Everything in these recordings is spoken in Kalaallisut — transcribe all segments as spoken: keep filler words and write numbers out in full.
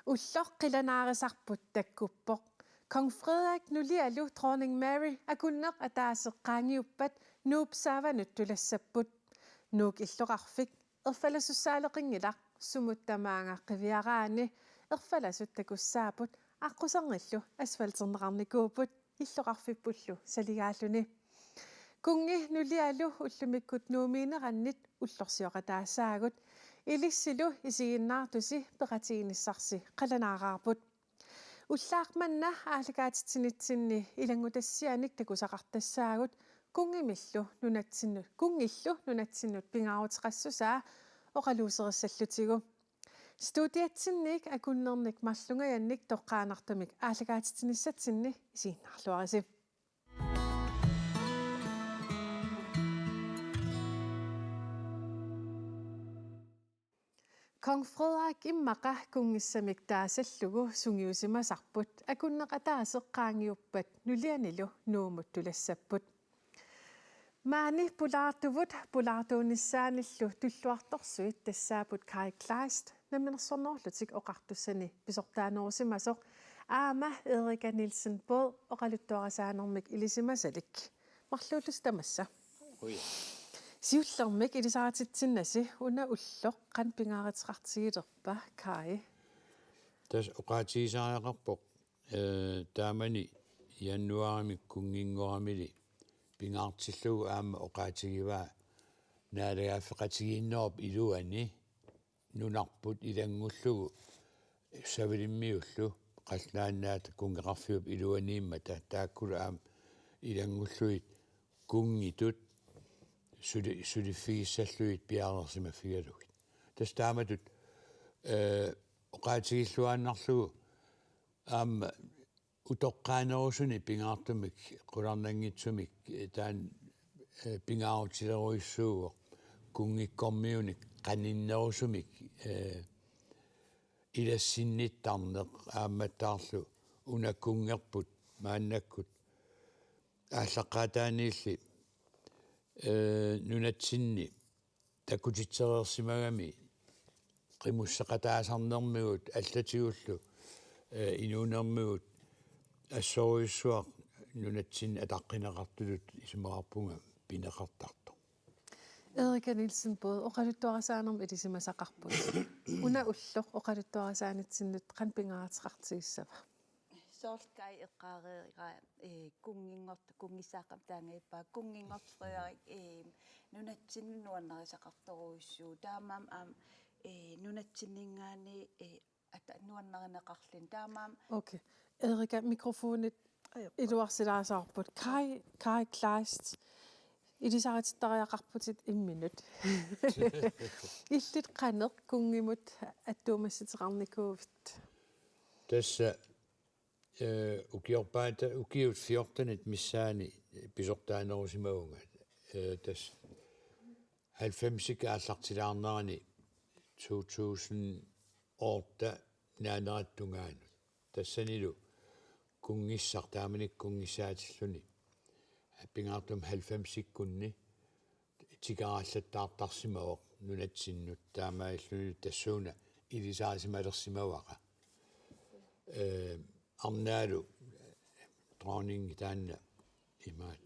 Ulloq qilanaarisarput takkuppoq. Kong Frederik nulialu Dronning Mary akunneq ataaseq qaangiuppat Nuup saavanut tulassapput. Nuuk illoqarfik erfalasussaaleqinngilaq, sumut tamaanga qiviaraanni erfalasut takussaapput, aqquserngillu asfalterneqarnikuupput, illoqarfippullu saligaalluni. Kunngi nulialu ullumikkut Nuummiinnerannit ullorsioqataassaagut, ilissilu isiginnaartusi peqatiginissarsi qalanaaraarput. Ullaaq manna aallakaatitsinitsinni ilanngutassianik takusaqartassaagut kunngimillu nunatsinnut, kunngillu nunatsinnut pingaaruteqassusaa oqaluuserissallutigu. Studiatsinniik akunnernik marlungajannik toqqaannartumik aallakaatitsinissatsinni isiginnaarluarisi. Kong Frederik immaqa kunngissamik taasallugu sungiusimasarput, akunneq ataaseq qaangiuppat nulianilu Nuummut tulassapput. Maani pulaartuvut pulaartuunissaanillu tulluartorsuit tassaapput Kaj Kleist, Namminersornerullutik Oqartussani pisortaanerusimasoq, aamma Erika Nielsen Baad oqaluttuarisaanermik ilisimasalik. Marluullusi tamassa. Ui. Siullermik ilisarititsinnasi, una ulloq qanoq pingaaruteqartigilerpa, Kaj? Tassa oqaatigisariaqarpoq, eh, taamani januaarimi kunnginngoramili pingaartillugu aamma oqaatigivaa naalagaaffeqatigiinnerup iluani nunarput ilanngullugu Savalimmiullu Qallunaat Nunaata kunngeqarfiup iluaniimmata, taakkulu aamma ilanngullugit kunngitut suli-, suliffigissallugit piareersimaffigalugit. Tassa taamatut, eh, oqaatigilluinnarlugu aamma utoqqaanerusuni pingaartumik qularnanngitsumik, eh, taanna, eh, pingaarutilerujussuuvoq kunngikkormiunik qaninnerusumik, eh, ilassinnittarneq aammattaarlu una kunngerput maannakkut aallaqqaataaniilli, eh, nunatsinni takutitsereersimagami qimusseqataasarnermigut allatigullu, eh, inuunermigut assorujussuaq nunatsinni ataqqineqartutut isumaqarpunga pineqartartoq. Erika Nielsen Baad, oqaluttuarisaanermut ilisimasaqarputit. Una ulloq oqaluttuarisaanitsinnut qanoq pingaaruteqartigissava? Soorlu Kaj eqqaareeraa, eh, kunnginngortoq, kunngissaaqami taanna ippa, kunnginngortoq Frederik, eh, nunatsinnut nuannarisaqartorujussuuvoq. Taamaammat aamma, eh, nunatsinninngaanniit, eh, ata-, nuannarineqarluni. Taamaammat. Okay. Erika, mikrofonit iluarsilaasaarput. Kaj, Kaj Kleist, ilisaritittariaqarputit imminut. Illit qanoq kunngimut attuumassuteqarnikuuvit? Tassa, eh, ukiorpaata, ukiut fjortenit missaanni pisortaanerusimavunga. Eh, tassa halvfemsit aallartilaarnerani to tusind otte naanerata tungaanut. Tassanilu kunngissaq taamanikkut kunngissaatilluni pingaartumik halvfemsikkunni tikerallattaartarsimavoq nunatsinnut, taamaalilluni tassuuna ilisarisimalersimavaqa. Eh, arnaalu dronningi taanna imaat.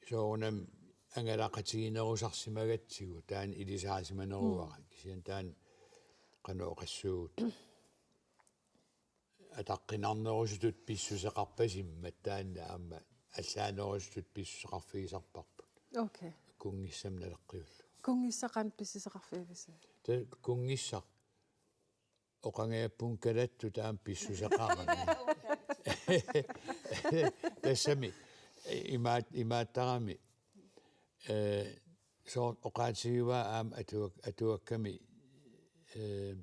Soorunami angalaqatiginerusarsimagatsigu taanna ilisarisimaneruara. Mm. Kisianni taanna qanoq oqassuugut. Ataqqinarnerusutut pissuseqarpasimmat taanna aamma allaanerusutut pissuseqarfigisarparput. Okay. Kunngissamik naleqqiullugu. Kunngissaq qanoq pissuseqarfigivisiuk? Tassa kunngissaq oqangajappunga kalattut aamma pissuseqarami. Tassami imaat-, imaattarami, eh, soorlu oqaatigivaa aamma atuak-, atuakkami, eh,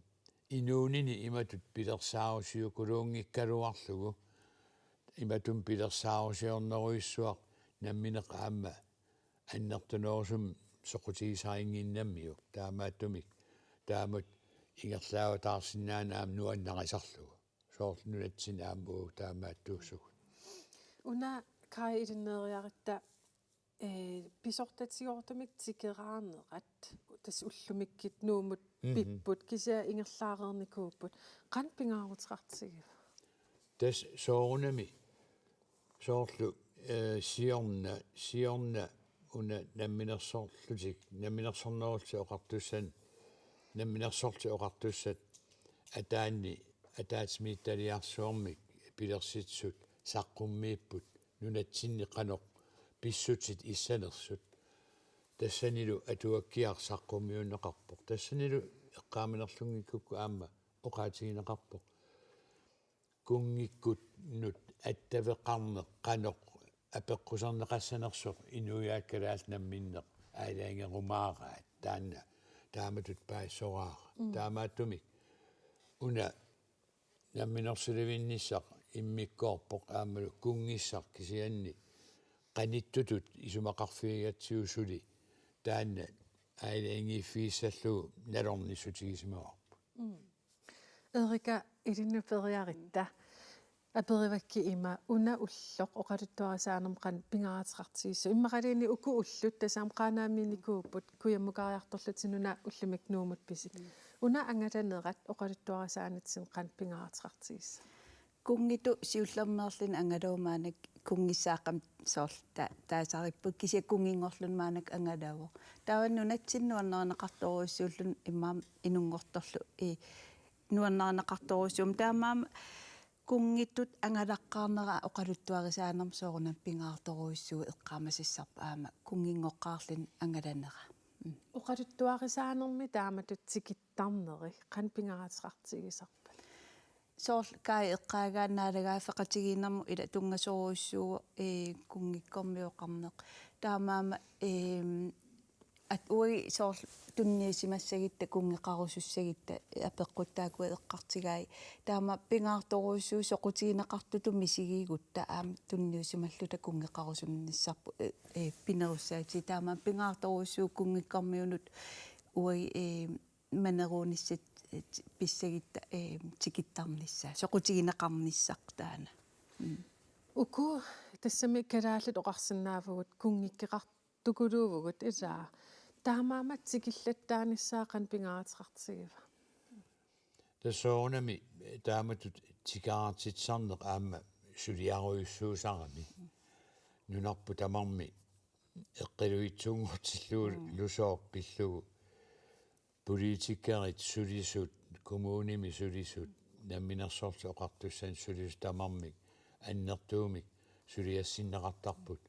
inuunini imatut pilersaarusiukuluunngikkaluarlugu, imatut pilersaarusiornerujussuaq nammineq aamma annertunerusumik soqutigisarinnginnamiuk, taamaattumik taamatut ingerlaavataarsinnaaneq aamma nuannarisarlugu. Soorlu nunatsinni aamma uagut taamaattuussugut. Una Kaj ilinniariaratta, eh, pisortatigoortumik tikeraarnerat Tassa ullumikkut Nuummut Mhm. pipput, kisianni ingerlaareernikuupput. Qanoq pingaaruteqartigiva? Tassa soorunami, soorlu, eh, siorna, siorna una namminersorlutik, namminersornerullutik oqartussat, namminersorlutik oqartussat ataanni, ataatsimiititaliarsuarmik pilersitsisut saqqummiipput nunatsinni qanoq pissutsit issanersut. Tassanilu atuakkiaq saqqummiunneqarpoq. Tassanilu eqqaamanerlunngikkukku aamma oqaatigineqarpoq. Kunngikkunnut attaveqarneq qanoq apeqquserneqassanersoq inuiaat kalaallit namminneq aalajangerumaaraat taanna taamatut paasisoraara. Mm. Taamaattumik una namminersulivinnissaq immikkoorpoq aammalu kunngissaq kisianni qanittutut isumaqarfigigatsigu suli taanna aalajangiiffigissallugu nalornissutigisimavagut. Mm. Erika, ilinnut peeriaratta. Aperivakkit ima una ulloq oqaluttuarisaanermut qanoq pingaaruteqartigisoq. Immaqaluunniit uku ullut tassami Qaanaamiinnikuupput kujammukariartorlutik nuna ullumikkut Nuummut pisut. Una angalanerat oqaluttuarisaanitsinni qanoq pingaaruteqartigisoq. Kunngitut siullermeerluni angalumaannak kunngissaaqam soorlu ta-, taasaripput kisianni kunnginngorluni maannakkut angalavoq. Taava nunatsinni nuannarineqartorujussuulluni immaqa inunngortorlu i nuannarineqartorujussuummat taamaammat kunngitut angalaqqaarnera oqaluttuarisaanermut soorunami pingaartorujussuuvoq eqqaamasassarput aamma kunnginngoqqaarluni angalanera. Mm. Oqaluttuarisaanermi taamatut tikittarneri qanoq pingaaruteqartigisarpat? Soorlu Kaj eqqaagaa naalagaaffeqatigiinnermut ila tunngasorujussuuvoq, ee, kunngikkormioqarneq. Taamaammat, eem, at uagut soorlu tunniusimassagutta kunngeqarusussagutta apeqqut taakkua eqqartugaat. Taama pingaartorujussuuvoq soqutigineqartutut misigigutta aamma tunniusimalluta kunngeqarusunnissarput, ee, ee, pinerussaatit. Taamaammat pingaartorujussuuvoq kunngikkormiunut uagut, ee, maneruunissat, ee, ti-, pissagutta, ee, tikittarnissaa, soqutigineqarnissaq taanna. Mm. Uku tassami kalaallit oqarsinnaavugut kunngikkeqartukuluuvugut ilaa. Taamaammat tikillattaanissaa qanoq pingaaruteqartigiva? Tassa soorunami taamatut tikeraartitsisarneq aamma suliarujussuusarami. Nunarput tamarmi eqqiluitsuunngortillugu Mm. -lusooq pillugu. Politikerit sulisut, kommunimi sulisut, namminersorlutik oqartussanut sulisut tamarmik annertuumik suliassinneqartarput.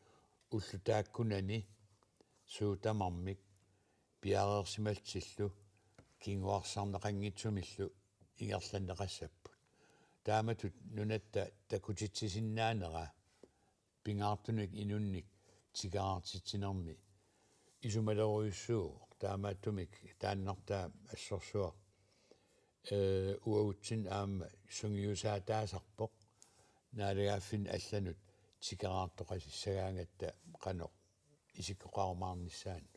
Ullut taakkunani suut tamarmik piareersimallutillu kinguarsarneqanngitsumillu ingerlanneqassapput. Taamatut nunatta takutitsisinnaanera pingaartunik inunnik tikeraartitsinermi isumalerujussuuvoq, taamaattumik taannartaa assorsuaq, ee, uagutsinnut aamma sungiusaataasarpoq naalagaaffinni allanut tikeraartoqasissagaangatta qanoq isikkoqarumaarnissaanut.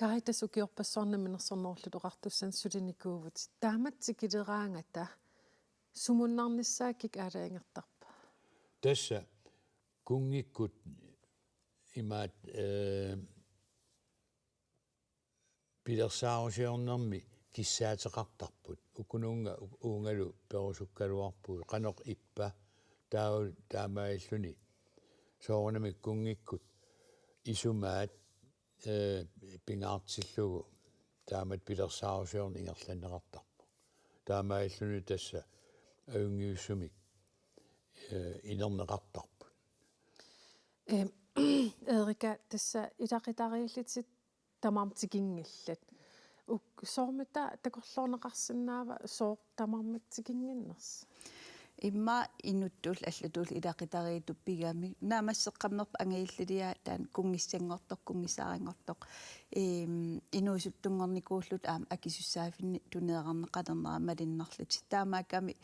Kaj, tassa ukiorpassuarni Namminersornerullutik Oqartussanut sulinikuuvutit. Taamatut tikileraangata sumunnarnissaa kikkut aalajangertarpa? Tassa kunngikkut imaat, ee, pilersaarusiornermi kissaateqartarput. Ukununnga u-, uungalu perusukkaluarpugut. Qanoq ippa taava taamaalilluni soorunami kunngikkut isumaat, ee, pingaartillugu taamatut pilersaarusiorneq ingerlanneqartarpoq. Taamaalilluni tassa ajunngivissumik, ee, inerneqartarput. Ee, Erika, tassa ilaqutariillutit tamarmik tikinngillat. Uk-, soormita takorloorneqarsinnaava sooq tamarmik tikinnginnersoq? Immaqa inuttut allatut ilaqutariittut pigamik. Naammasseqqammerput angajulliulluni taanna kunngissanngortoq, kunngisaarinngortoq. Eem, inuusuttunngornikuullutik aamma akisussaaffinnik tuneerarneqalernera malunnarlutik. Taamaakkami,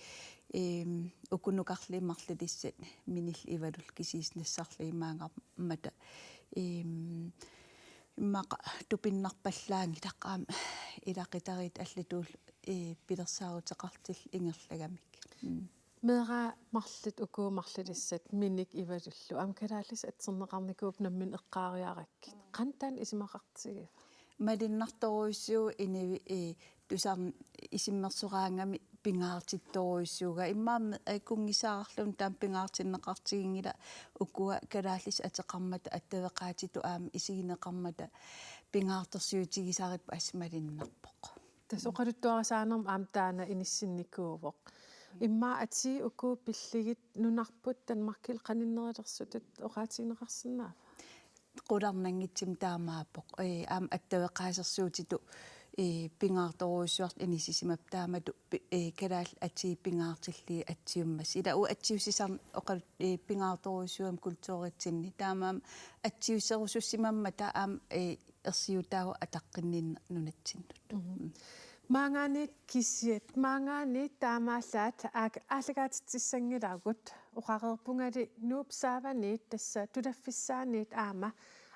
eem, ukunukarli marlulissat minillu ivalullu kisiisa nassarlugit maanngarmata. Eem, immaqa tupinnarpallaanngilaq aamma ilaqutariit allatut, ee, pilersaaruteqartut ingerlagamik. Mm. Meeraq marluk uku marlulissat minik ivalullu aamma kalaallisut atserneqarnikuupput nammineq eqqaariarakkit. Qanoq taanna isumaqartigiva? malunnartorujussuuvoq inuit, ee, tusarn-, isummersoraangami pingaartittorujussuugai. Immaqa, ee, kunngissaarluni taama pingaartinneqartiginngilaq, ukua kalaallisut ateqarmata attaveqaatitut aamma isigineqarmata pingaartorsiutigisaripput, assut malunnarpoq. Tassa oqaluttuarisaanermi aamma taanna inissinnikuuvoq. Immaqa atii uku pillugit nunarput Danmarkillu qaninnerulersutut oqaatigineqarsinnaava? Qularnanngitsumik taamaappoq. Ee, aamma attaveqaasersuutitut, ee, pingaartorujussuartut inissisimapput, taamatut pi-, ee, kalaallit atii pingaartillugit atsiummassuk. Ila uagut atsiussisarneq oqal-, ee, pingaartorujussuugami kulturitsinni. Taamaammat atsiusserusussimammata aamma, ee, ersiutaavoq ataqqinninneq nunatsinnut. Mhm. Mm. Maanngaanniit kisiat, maanngaanniit taamaallaat aak-, aallakaatitsissanngilagut, oqareerpungali Nuup saavaniit, tassa tulaffissaaniit aamma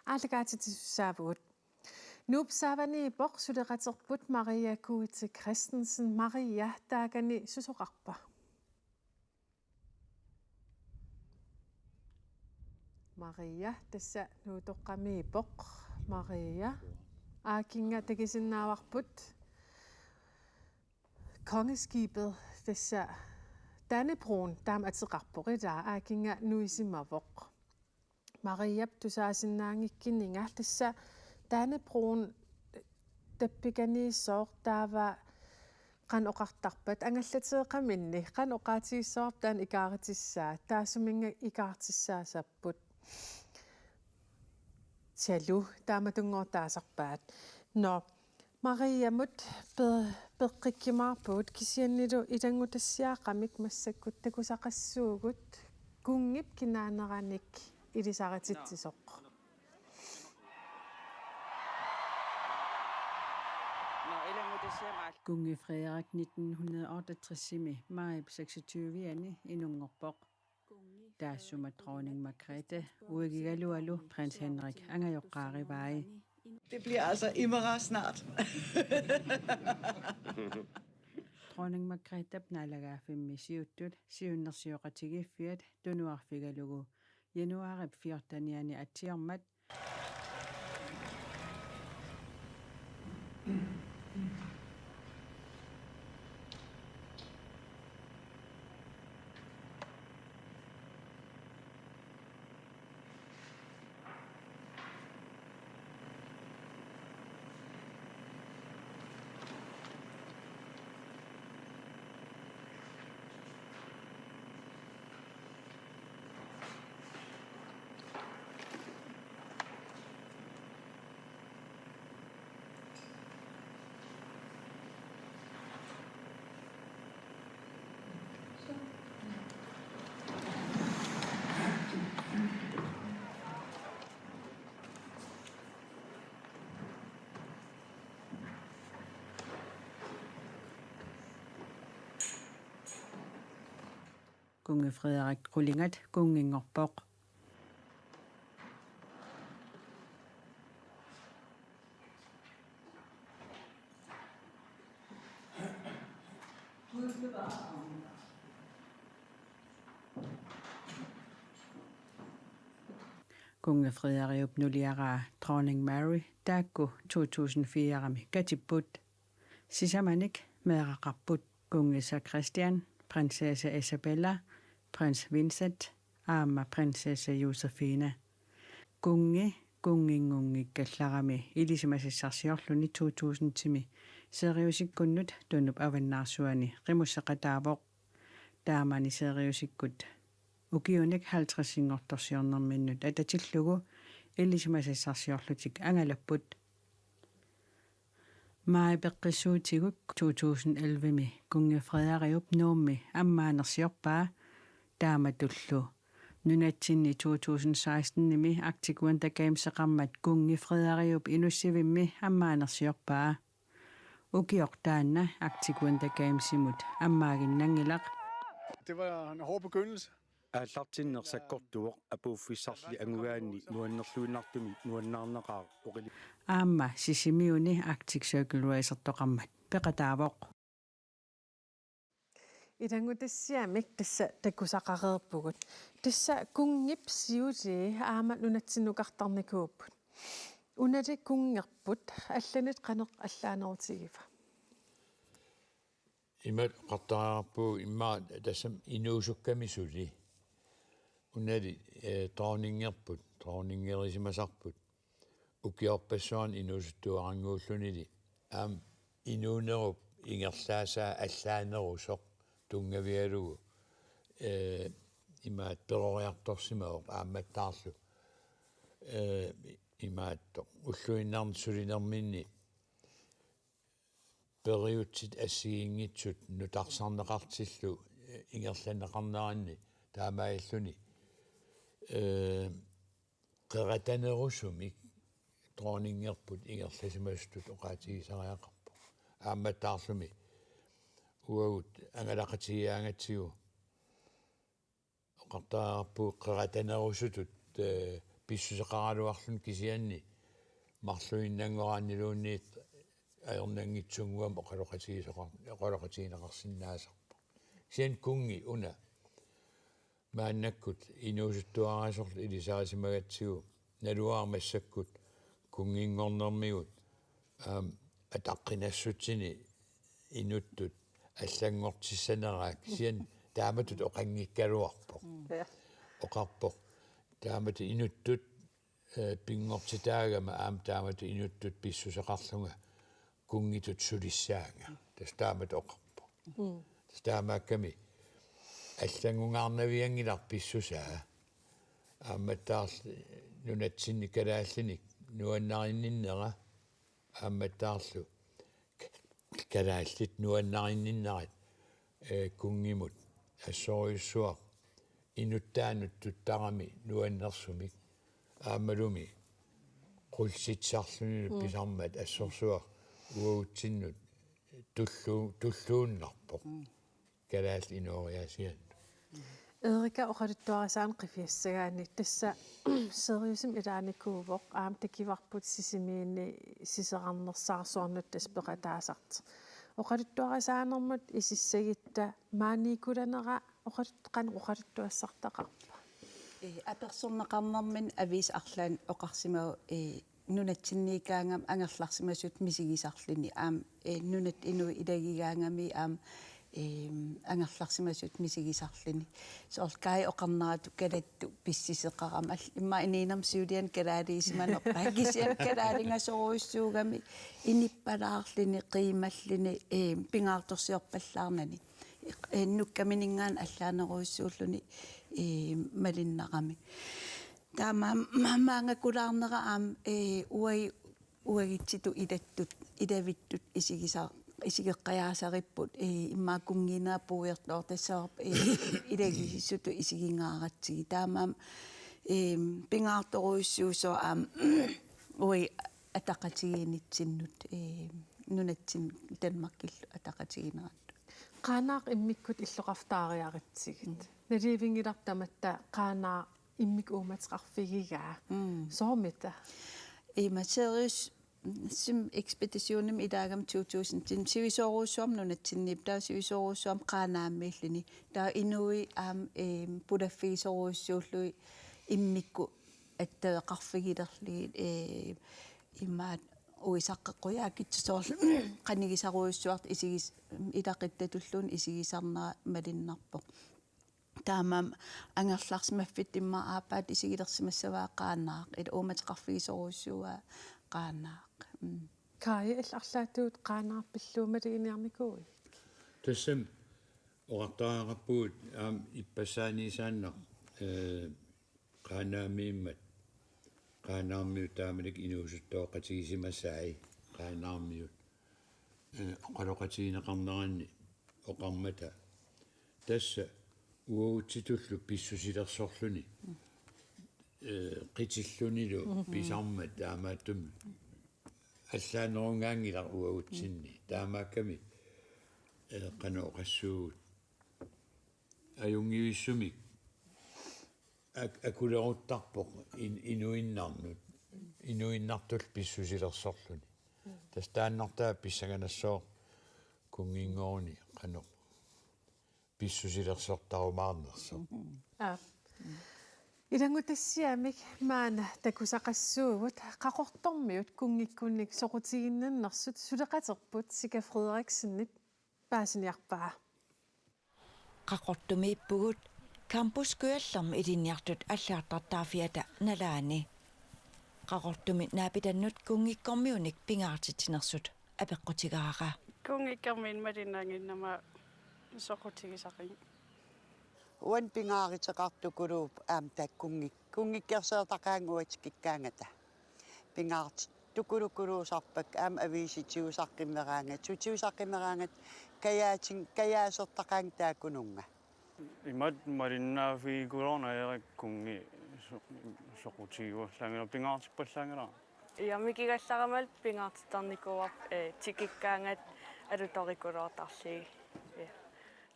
aallakaatitsisussaavugut. Nuup saavaniippoq suleqaterput Maria Kuitse Christensen. Maria, taakani susoqarpa? Maria, tassa Nuutoqqamiippoq. Maria, aakinnga takusinnaavarput Kongeskibet, tassa Dannebrog, taama ateqarpoq, ilaa, aakinnga nuisimavoq. Mariap tusaasinnaanngikkuninga, tassa Dannebrog tappikaniisoq, taava qanoq oqartarpat, angallateeqaminni qanoq oqaatigissavarput taanna ikaaritissaa, taassuminnga ikaartissaasapput? Talu, taamatunngooq taasarpaat. Nå, Mariamut pe-, peqqikkumaarpugut, kisiannili ilanngutassiaqamik massakkut takusaqassuugut kunngip kinaaneranik ilisarititsisoq. Kunngi Frederik nitten hundrede og otteogtres-imi maajip seksogtyve-ani inunngorpoq. Taassuma dronning Margrethe uigigalualu prins Henrik angajoqqaarivai. Det bliver altså M R snart. Dronning Margrethe naalagaaffimmi siuttut siunnersioqatigiiffiat tunuarfigalugu januaarip fjortenianni atsiormat Kunngi Frederik qulingat kunnginngorpoq. Kunngi Frederiup nuliaraa dronning Mary taakku to tusind fire-mi katipput. Sisamanik meeraqarput: kunngissaq Christian, prinsessa Isabella, prins Vincent aamma prinsessa Josefine. Kunngi kunnginngunngikkallarami ilisimasassarsiorluni to tusind-imi Siriusikkunnut Tunup avannaarsuani qimusseqataavoq. Taamani Siriusikkut ukiunik halvtredsinngortorsiornerminnut atatillugu ilisimasassarsiorlutik angalapput. Maaji peqqissuutigut to tusind elleve-mi kunngi Frederiup Nuummi ammaanersiorpaa, taamatullu nunatsinni to tusind seksten-imi Arctic Winter Gameseqarmat kunngi Frederiup Inussivimmi ammaanersiorpaa. Ukioq taanna Arctic Winter Gamesimut ammaaginnanngilaq. Det var en hård begyndelse. Aallartinneq sakkortuvoq, apuuffissarli angugaanni nuannerluinnartumik nuannaarnaqaaq oqili. Aamma Sisimiuni Arctic Circle Racertoqarmat peqataavoq. Ilanngutassiamik tassa takusaqareerpugut. Tassa kunngip siulii aamma nunatsinnukartarnikuupput. Unali kunngerput allanit qanoq allaanerutigiva? Imatut oqartariaqarpugut immaqa tassami inuusukkami suli. Unali, eh, dronningerput, dronningerisimasarput. Ukiorpassuarni inuusuttuarannguullunili. Aamma inuunerup ingerlaasaa allaanerusoq tunngavigalugu. Eh, imaattoq peroriartorsimavoq aammattaarlu. Eh, imaattoq ulluinnarni sulinerminni periutsit assigiinngitsut nutarsarneqartillu, eh, ingerlanneqarneranni taamaalilluni, eh, qeratanerusumik dronningerput ingerlasimasutut oqaatigisariaqarpoq. Aammattaarlumi uagut angalaqatigigaangatsigu oqartariaqarpugut qeratanerusutut, eh, pissuseqaraluarluni kisianni marluinnanngoraanniluunniit ajornanngitsunnguamik oqaloqatigisoqar-, oqaloqatigineqarsinnaasarpoq. Kisianni kunngi una maannakkut inuusuttuarasorlu ilisarisimagatsigu naluara massakkut kunnginngornermigut, aamma, ataqqinassutsini inuttut allanngortissaneraat kisianni taamatut oqanngikkaluarpoq. Mm. Ja. Oqarpoq. Taamatut inuttut, eh, pinngortitaagama aamma taamatut inuttut pissuseqarlunga kunngitut sulissaanga. Tassa taamatut oqarpoq. Mm. Tassa taamaakkami allanngungaarnavianngilaq pissusaa. Aammattaarlu nunatsinni kalaallinik nuannarinninnera aammattaarlu kalaallit nuannarinninnerat, eh, kunngimut assorujussuaq inuttaanut tuttarami nuannersumik aammalumi qullitsisarlunilu. Mm. Pisarmat assorsuaq uagutsinnut tullu-, tulluunnarpoq. Mm. Kalaallit inooriaasiannut. Erika, oqaluttuarisaaneq qiviassagaanni tassa Siriusimi ilaanikuuvoq, aamma takivarput Sisimiuni siserarnersaarsuarnut tassa peqataasartoq. Oqaluttuarisaanermut isissagutta maaniikkulanera oqalut-, qanoq oqaluttuassartaqarpa? Ee, apersorneqarnermini aviisip arlaanni oqarsimavoq, ee, nunatsinniikkaangami angerlarsimasutut misigisarluni aamma, ee, nunatta inuit ilagigaangami aamma, ee, angerlarsimasutut misigisarluni. Soorlu Kai oqarneratut kalattut pissuseqarami. All-, immaqa inuunermi siuliani kalaaliusimanerpaat kisianni kalaalingasorujussuugami inippalaarluni, qiimalluni, ee, pingaartorsiorpallaarnani. Ee, nukkamininngaanniit allaanerujussuulluni, ee, malinnaramik. Taamaammat maangakulaarnera aamma, ee, uai-, uagutsitut ilattut, ilavittut isigisa-, isigeqqajaasaripput, ee, immaqa kunnginnera puiortoortassavarput, ee, ilagisutut isigingaaratsigit. Taamaammat, ee, pingaartorujussuusoq aamma uagut ataqatigiinnitsinnut, ee, nunatsinni Danmarkillu ataqatigiinneratut. Qaanaaq immikkut illoqarfik taariaratsigit. Mm. Nalivinngilarput tamatta Qaanaaq immikkut uummateqarfigigaa. Mm. Soormita? Ima Sirius, sim ekspeditionimi ilaagami to tusind, sim sivisoorujussuarmik nunatsinniippoq, taava sivisoorujussuarmik Qaanaamiilluni. Taava inuit aamma, em, pulaffigisorujussuullugit immikkut attaveqarfigilerlugit, ee, imaattoq uisaqqeqqujaakitsoq soorlu qanigisarujussuartut isigis-, ilaquttatulluunniit isigisarnera malunnarpoq. Taamaammat angerlarsimaffittut immaqa aappaata isigilersimassavaa Qaanaaq, ila uummateqarfigisorujussuuaa Qaanaaq. Mm. Kai, illit arlaatigut Qaanaaq pillugu maluginiarnikuuit? Tassami oqartariaqarpugut aamma ippassaaniissaannaq, ee, Qaanaamiimmat, Qaanaarmiut taamanikkut inuusuttooqatigisimasai Qaanaarmiut, ee, oqaloqatigineqarneranni oqarmata tassa uagutsitullu pissusilersorluni, ee, qitillunilu. Mhm. Pisarmat taamaattumik allaanerungaanngilaq uagutsinni. Taamaakkami, ee, qanoq oqassuugut, ajunngivissumik ak-, akuleruttarpoq in-, inuinnarnut, inuinnartullu pissusilersorluni. Tassa taannartaa pissanganassaaq kunnginngoruni qanoq pissusilersortarumaarnersoq. Aap. Ilanngutassiamik maanna takusaqassuugut Qaqortormiut kunngikkunnik soqutiginninnersut suleqaterput Sika Frederiksenip paasiniarpaa. Qaqortumiippugut Campus Kujallermi ilinniartut allagartartaaffiata nalaani. Qaqortumi naapitannut kunngikkormiunik pingaartitsinersut apeqqutigaara. Kunngikkormiut malinnaannginnama soqutigisaqigit. Uani pingaaruteqartukuluuvoq aamma taakku kunngik-, kunngikkersortaqaanga uanga tikikkaangata. Pingaartittukuluukuluusarpakka aamma aviisi tigusaqqinneqaangat, tigusaqqinneqaangat kajaatin-, kajaasertaqaanga taakkununnga. Imatut malinnaaffigikuluunnarakku kunngi so-, soqutigivallaanngilaq, pingaartippallaanngilaq. Ja, mikigallaramallu pingaartittarnikuuarput, eh, tikikkaangat alutorikuluartarlugit. Ja.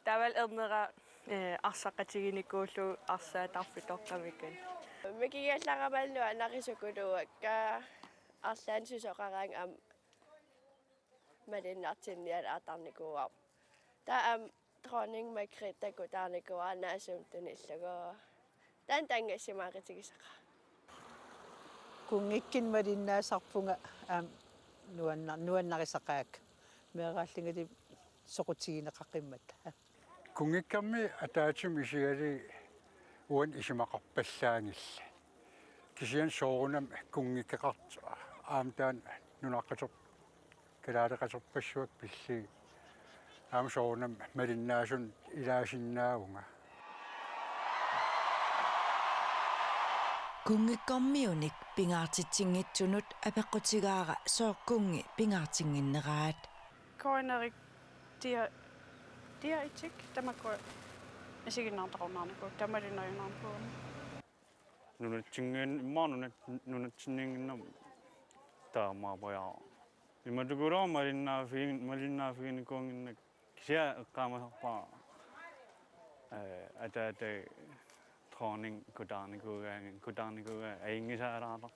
Taavalu ernera, eh, arsaqatiginikuullugu arsaat arfitoqqamikkani. Mikigallaramallu anarisukulua ka arlaannik susoqaraangat aamma malinnartinniallaartarnikuuarput. Taava aamma dronning Margrethe kutaarnikuuara naasumik tunillugu. Taanna tanngassimaarutigisaqaara. Kunngikkunnik malinnaasarpunga aamma nuanna-, nuannarisaqaakka. Meeraallungali soqutigineqaqimmata. Kunngikkormiut ataatsimut isigalugit uani isumaqarpallaanngillat. Kisianni soorunami kunngikkeqartoq aamma taanna nunaqqater-, kalaaleqaterpassuakka pillugit. Aamma soorunami malinnaasunut ilaasinnaavunga. Kunngikkormiunik pingaartitsinngitsunut apeqqutigaara sooq kunngi pingaartinnginneraat. Kuinerik dia-, diaetik tamakkua isiginnaartaqarunnaarnikuupput, taamaaliinnarunnaarnikuupput. Nunatsinngin-, immaqa nunat-, nunatsinninnginnama taamaappoq. Imatukuluunniit malinnaaffigiin-, malinnaaffiginikuunnginnakku kisianni eqqaamasarpara, eh, ataatagaq dronning kutaarnikuugaangat, kutaarnikuugaangat ajunngisaalaartoq.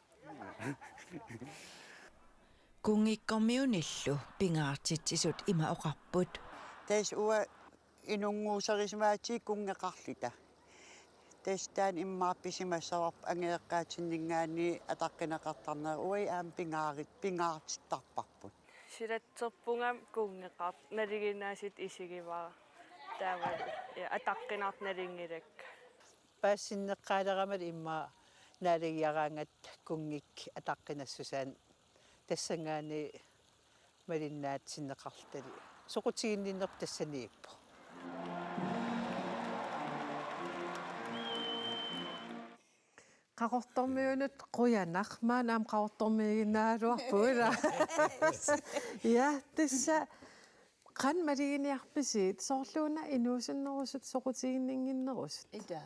Kunngikkormiunillu pingaartitsisut ima oqarput. Tassa uanga inunnguuserisimagatsigit kunngeqarluta. Tassa taanna immaqa pisimassavarput angajoqqaatinninngaanniit ataqqineqartarnerat, uagut aamma pingaarit-, pingaartittarparput. Silatserpunga kunngeqartoq, nalinginnaasutut isigivara. Taavalu, ja, ataqqinartut nalunngilakka. Paasitinneqqaalerama immaqa naalagiaraangatta kunngikkut ataqqinassusaannik tassanngaanniit malinnaatsinneqartalik. Soqutiginninnerput tassaniippoq. Qaqortormiunut qujanaq, maanna aamma Qaqortormiiginnaagaluarpugut, ilaa? Ja, tassa qanoq maluginiarpisigit, soorluuna inuusunnerusut soqutiginninnginnerusut? Ita.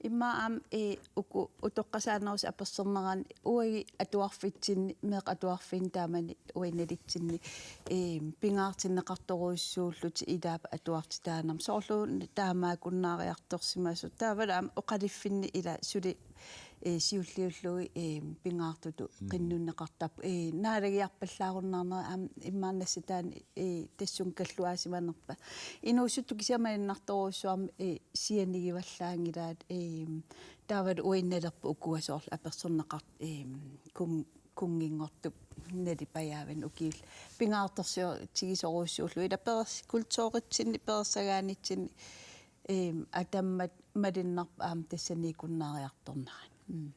Immaqa aamma, eh, uku utoqqasaanerusut apersornerani uagut atuarfitsinni, meeqqat atuarfiini taamani uagut nalitsinni, eh, pingaartinneqartorujussuullutik ilaat atuartitaanermi. Soorlu taamaakkunnaariartorsimasut. Taavalu aamma oqaluffinni ila suli, eh, siulliullugit, eh, pingaartutut Mm. qinnunneqartarput. Eh, naalagiarpallaarunnaarnera aamma immaqa nassataani, eh, tassunga kalluaasimanerpa. Inuusuttut kisianni malunnartorujussuarmik, eh, sianigivallaanngilaat, eh, taavalu uinnalerput ukua soorlu apersorneqart-, eh, kun-, kunnginngortup nalipajaavinik ukiullit. Pingaartorsiutigisorujussuullutik. Ila peres-, kulturitsinni, perorsagaanitsinni, eh, atammat malunnarpoq aamma tassaniikkunnaariartornerani. Mm.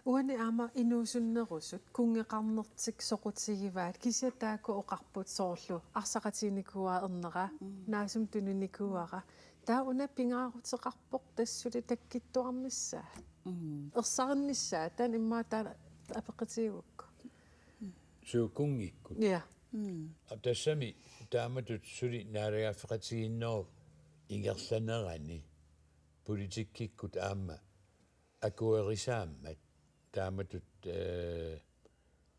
Uani aamma inuusunnerusut kunngeqarnertik soqutigivaat, kisianni taakku oqarput soorlu arsaqatiginikuuara ernera, Mm. naasumik tuninikuuara. Taava una pingaaruteqarpoq tassa suli takkuttuarnissaa. Mm. Ersarinnissaa, taanna immaqa taanna apeqqutigigukku. Suu kunngikkut. Ja. Mm. Aa, tassami taamatut suli naalagaaffeqatigiinnerup ingerlanerani politikkikkut aamma akuerisaammat taamatut, eh,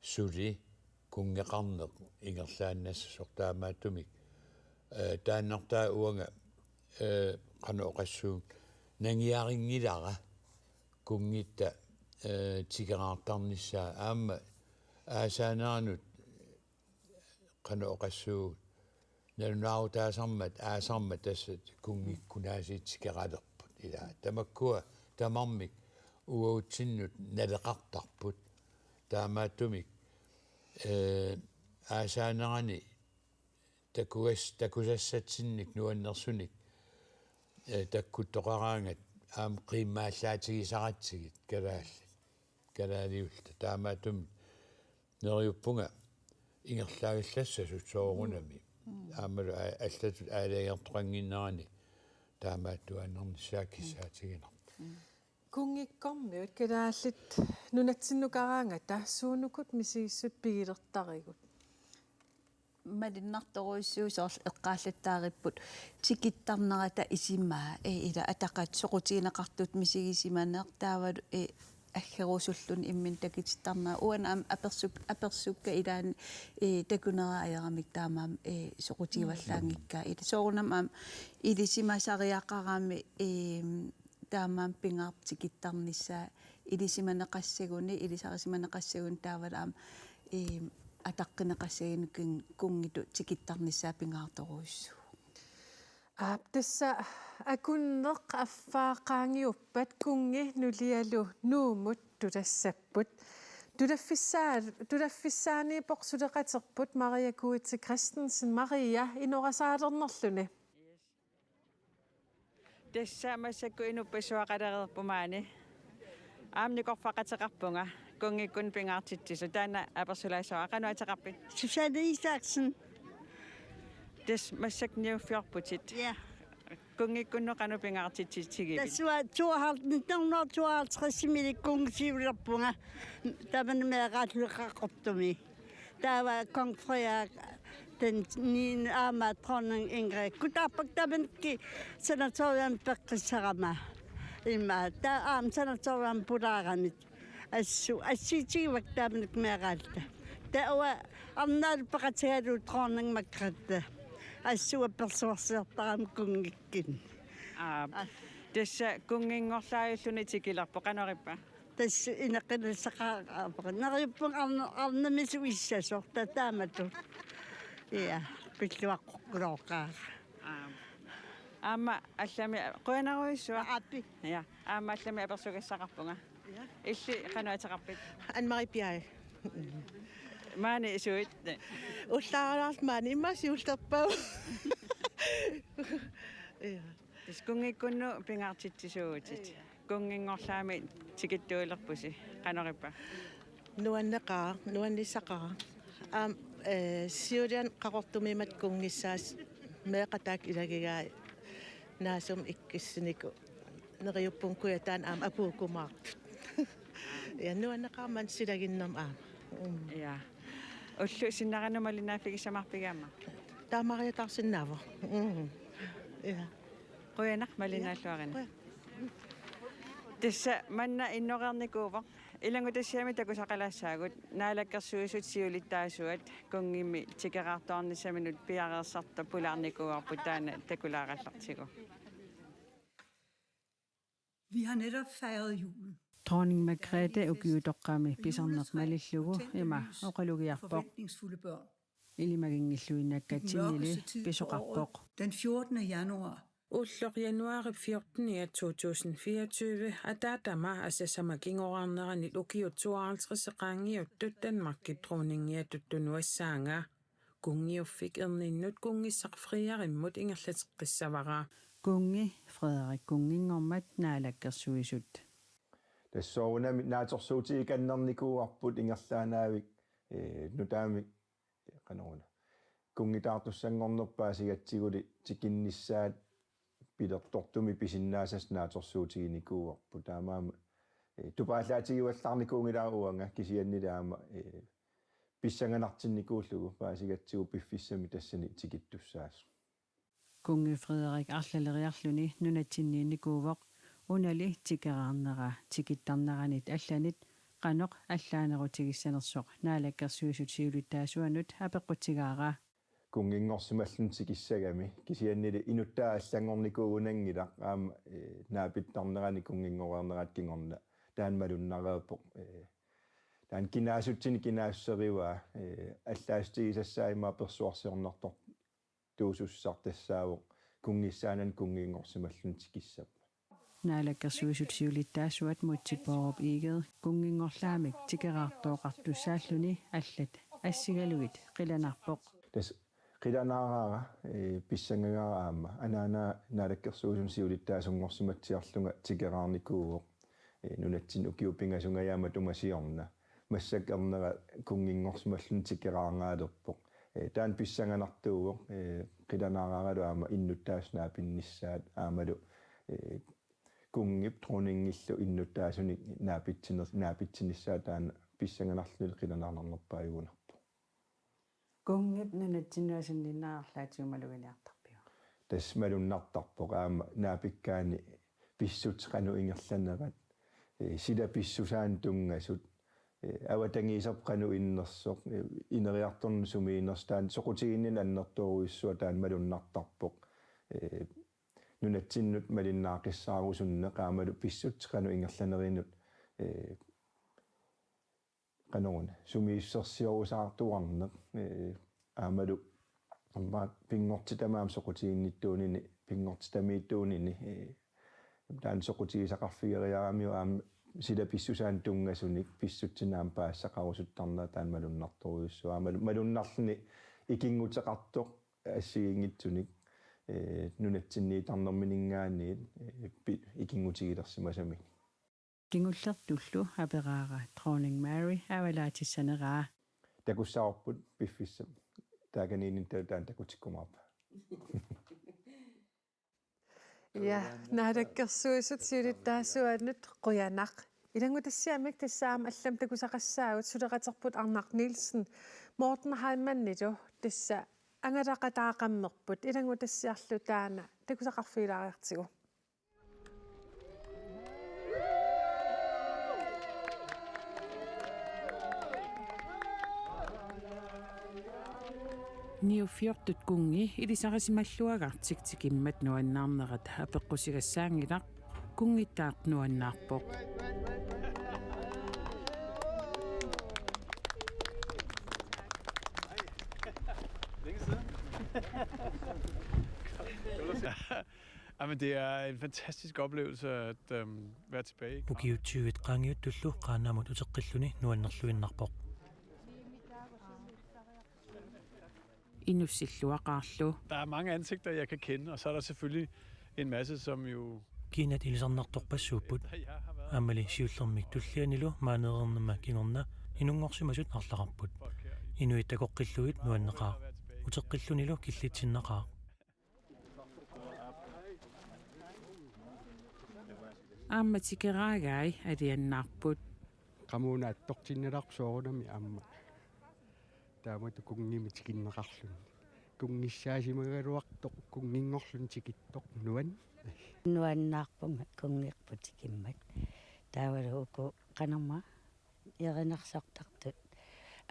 suli kunngeqarneq ingerlaannassasoq taamaattumik. Eh, taannartaa uanga, eh, qanoq oqassuunga, nangiarinngilara kunngitta, eh, tikeraartarnissaa aamma aasaanerannut qanoq oqassuunga, nalunaarutaasarmat aasarmat tassa kunngikkunaasiit tikeralerput ilaa. Tamakkua tamarmik uatsinnut naleqartarput. Taamaattumik, ee, aasaanerani takugas-, takusassatsinnik nuannersunik, ee, takkuttoqaraangat aamma qiimmaallaatigisaratsigit kalaallit, kalaaliulluta. Taamaattumik neriuppunga ingerlaagillassasut soorunami. Mm. Mm. Aammalu aa-, allatut aalajangertoqannginnerani taamaattuaannarnissaa kissaatiginarpoq. Mm. Kunngikkormiut kalaallit nunatsinnukaraangata suunukut misigissut pigilertarigut? Malunnartorujussuuvoq, soorlu eqqaallattaaripput tikittarnerata isumaa, ee, ila ataqat soqutigineqartut misigisimaneq taavalu, ee, aggerusulluni imminut takutittarnera. Uanga aamma apersuk-, apersukka ilaanni, ee, takuneraa ajoramik taamaammat, ee, soqutigivallaanngikkaa. Ila soorunami aamma ilisimasariaqarami, ee, taamaammat pingaartoq tikittarnissaa ilisimaneqassaguni, ilisarisimaneqassaguni taavalu aamma, ee, ataqqineqassaguni kun-, kunngitut tikittarnissaa pingaartorujussuuvoq. Aap, tassa akunneq affaa qaangiuppat kunngi nulialu Nuummut tulassapput. Tulaffissaa-, tulaffissaaniippoq suleqaterput Maria Kuitse Christensen. Maria, inorasaalernerluni. Tassa massakkut inuppassuaqalereerpoq maani. Aamma nikorfaqateqarpunga kunngikkunnut pingaartitsisut. Taanna apersulaassavara, qanoq ateqarpit? Susanne Isaksen. Tassa massakkut niuffiorputit. Ja. Kunngikkunnut qanoq pingaartitsisigivit? Tassa uanga tooghalv-, nitten hundrede og tooghalvtreds-imi kunngit siulerpunga. Tamanna meeraalluta Qaqortumi. Taava kong Frederik den niende aamma dronning Ingrid. Kutaarpakka tamannakkut sanatoriumimi peqqissarama. Immaqa taava aamma sanatoriumimi pulaarami. Assut assigitigivakka tamannakkut meeraalluta. Taava arnaalu peqatigalugu dronning Margrethe. Assut apersuarsiortarami kunngikkunni. Aap. Aa. Tassa kunnginngorlaajulluni tikilerpoq, qanorippa? Tassa inequnassaqa-, aa, neriuppunga arna-, arnamisoq issasoq, ta-, taamatut. Ja, pilluaqqukkulooqaara. Aap. Aamma allamik, qujanarujussuaq. Aappi. Ja, aamma allamik apersugassaqarpunga. Ja. Illit qanoq ateqarpit? Anne-Marie Bjerg. Maani isuit? Ullaaralaarluta maani, immaqa siullerpaavoq. Ja. Tassa kunngikkunnut pingaartitsisuuvutit. Ja. Kunnginngorlaami tikittuulerpusi. Qanorippa? Nuanneqaaq, nuannissaqaaq. Aamma, ee, siuliani Qaqortumiimmat kunngissaat meeqqat taakku ilagigaat naasumik ikkussunikuuvoq. Neriuppunga Kujataani aamma apuukkumaartut. Ja, nuanneqaaq maani silaginnermut aamma. Mm. Ja. Ullut sinneranut malinnaaffigissamaarpigit aamma? Taamaariataarsinnaavoq. Mm. Ja. Qujanaq malinnaalluarinnik. Ja. Qujan-. Tassa manna innoreernikuuvoq. Ilanngutassiami takusaqalaassaagut, Naalakkersuisut siulittaasuat kunngimmi tikeraartuarnissaminut piareersartoq pulaarnikuuarput, taanna takulaarallartigu. Vi har netop fejret julen. Dronning Margrethe ukiutoqqami pisarneq malillugu ima oqalugiarpoq. Forventningsfulde børn. Ilimaginngilluinnakkatsinnili pisoqarpoq. Den fjortende januar. Ulloq januaarip fjorteniat to tusind fireogtyve ataatama asasama kingoraarneranit ukiut tooghalvtreds qaangiuttut Danmarkip dronningiatut tunuassaanga. Kunngiuffik erninnut kunngissaq Frederikimmut ingerlateqqissavara. Kunngi Frederik kunnginngormat naalakkersuisut. Tassa soorunami naatsorsuutigikannernikuuarput ingerlaannavik, ee, nutaamik, ee, qanoruna. Kunngitaartussanngornerput paasigaqartigulli tikinnissaat pilertortumik pisinnaasat naatsorsuutiginikuuarput. Taamaammat, ee, tupaallaatigivallaarnikuunngilara uanga kisiannili aamma, ee, pissanganartinnikuullugu paasigatsigu piffissami tassani tikittussaasoq. Kunngi Frederik arlaleriarluni nunatsinniinnikuuvoq, unali tikeraarnera tikittarneranit allanit qanoq allaanerutigissanersoq Naalakkersuisut siulittaasuanut apeqqutigaara. Kunnginngorsimalluni tikissagami, kisiannili inuttaa allanngornikuugunanngilaq, aamma, ee, naapittarnerani kunnginngoreernerata kingorna taanna malunnareerpoq, ee, taanna kinaassutsinik kinaassuserivaa, ee, allaasutigisassaa ima apersuarsiornartortuusussaq tassaavoq kunngissaanani kunnginngorsimalluni tikissammat. Naalakkersuisut siulittaasuat Múte Bourup Egede kunnginngorlaamik tikeraartooqartussaalluni allat assigalugit qilanaarpoq. Tassa qilanaaraara, ee, pissangagaara aamma. Anaana Naalakkersuisuni siulittaasunngorsimatsiarlunga tikeraarnikuuvoq. Ee, nunatsinni ukiut pingasut aamma tungasiorna. Massakkut ernera kunnginngorsimalluni tikeraarnikuulerpoq. Ee, taanna pissanganartuuvoq, ee, qilanaaraaralu aamma innuttaasut naapinnissaat aammalu, ee, kunngip dronningillu innuttaasunik naapitsiner-, naapitsinnissaa taanna pissanganarluni qilanaarnarnerpaajugunarpoq. Kunngip nunatsinnut asanninneq arlaatigut maluginiartarpiuk? Tassa malunnartarpoq aamma naapikkaanni pissutsit qanoq ingerlanerat, ee, sila pissusaanut tunngasut, ee, avatangiiserput qanoq innersoq, ee, ineriartorneq sumiinnersoq taanna soqutiginninneq annertoorujussuaq taanna malunnartarpoq. Ee, nunatsinnut malinnaaqqissaarusunneq aammalu pissutsit qanoq ingerlanerinut, ee, qanoruna, sumiissusersiorusaartuarneq, ee, aammalu aamma pinngortitami aamma soqutiginnittuunini, pinngortitamiittuunini, ee, taanna soqutigisaqarfigeriaramiuk aamma sila pissusaanut tunngasunik pissutsinik aamma paasisaqarusuttarnera taanna malunnartorujussuaq. Aammalu malunnarluni ikinnguteqartoq assigiinngitsunik, ee, nunatsinniittarnermininngaanniit, ee, pi-, ikinngutigilersimasaminik. Kingullertullu aperaara Dronning Mary avalaatissaneraa. Takussavarput piffissap taakaniinnitta taanna takutikkumaarpa. Ja, Naalakkersuisut siulittaasuannut qujanaq. Ilanngutassiamik tassa aamma allamik takusaqassaagut suleqaterput Arnaq Nielsen, Morten Heilmannilu tassa angalaqataaqammerput, ilanngutassiarlu taanna takusaqarfigilaariartigu. Niuffiortut kunngi ilisarisimalluagartik tikimmat nuannaarnerat apeqqusigassaanngilaq, kunngittaaq nuannaarpoq. Længe siden. Jamen, det er en fantastisk oplevelse at øhm, være tilbage i Ukiut tyvit qaangiuttullu Qaanaamut uteqqilluni nuannerluinnarpoq. Inussilluaqaarlu. Der er mange ansigter, jeg kan kende, og så er der selvfølgelig en masse, som jo Kiinat ilisarnartorpassuupput. Aammali siullermik tullianilu maaneereernimma kingorna inunngorsimasut arlaqarput. Inuit takoqqillugit nuanneqaaq. Uteqqillunilu killitsinnaqaaq. Aamma tikeraagai aliannaarput. Qamuuna attortinnilaarpoq soorunami aamma. Taamatut kunngimik tikinneqarluni. Kunngissaasimagaluartoq, kunnginngorluni tikittoq nuann. Nuannaarpunga kunngerput tikimmat. Taavalu uku qanormaa erinarsortartut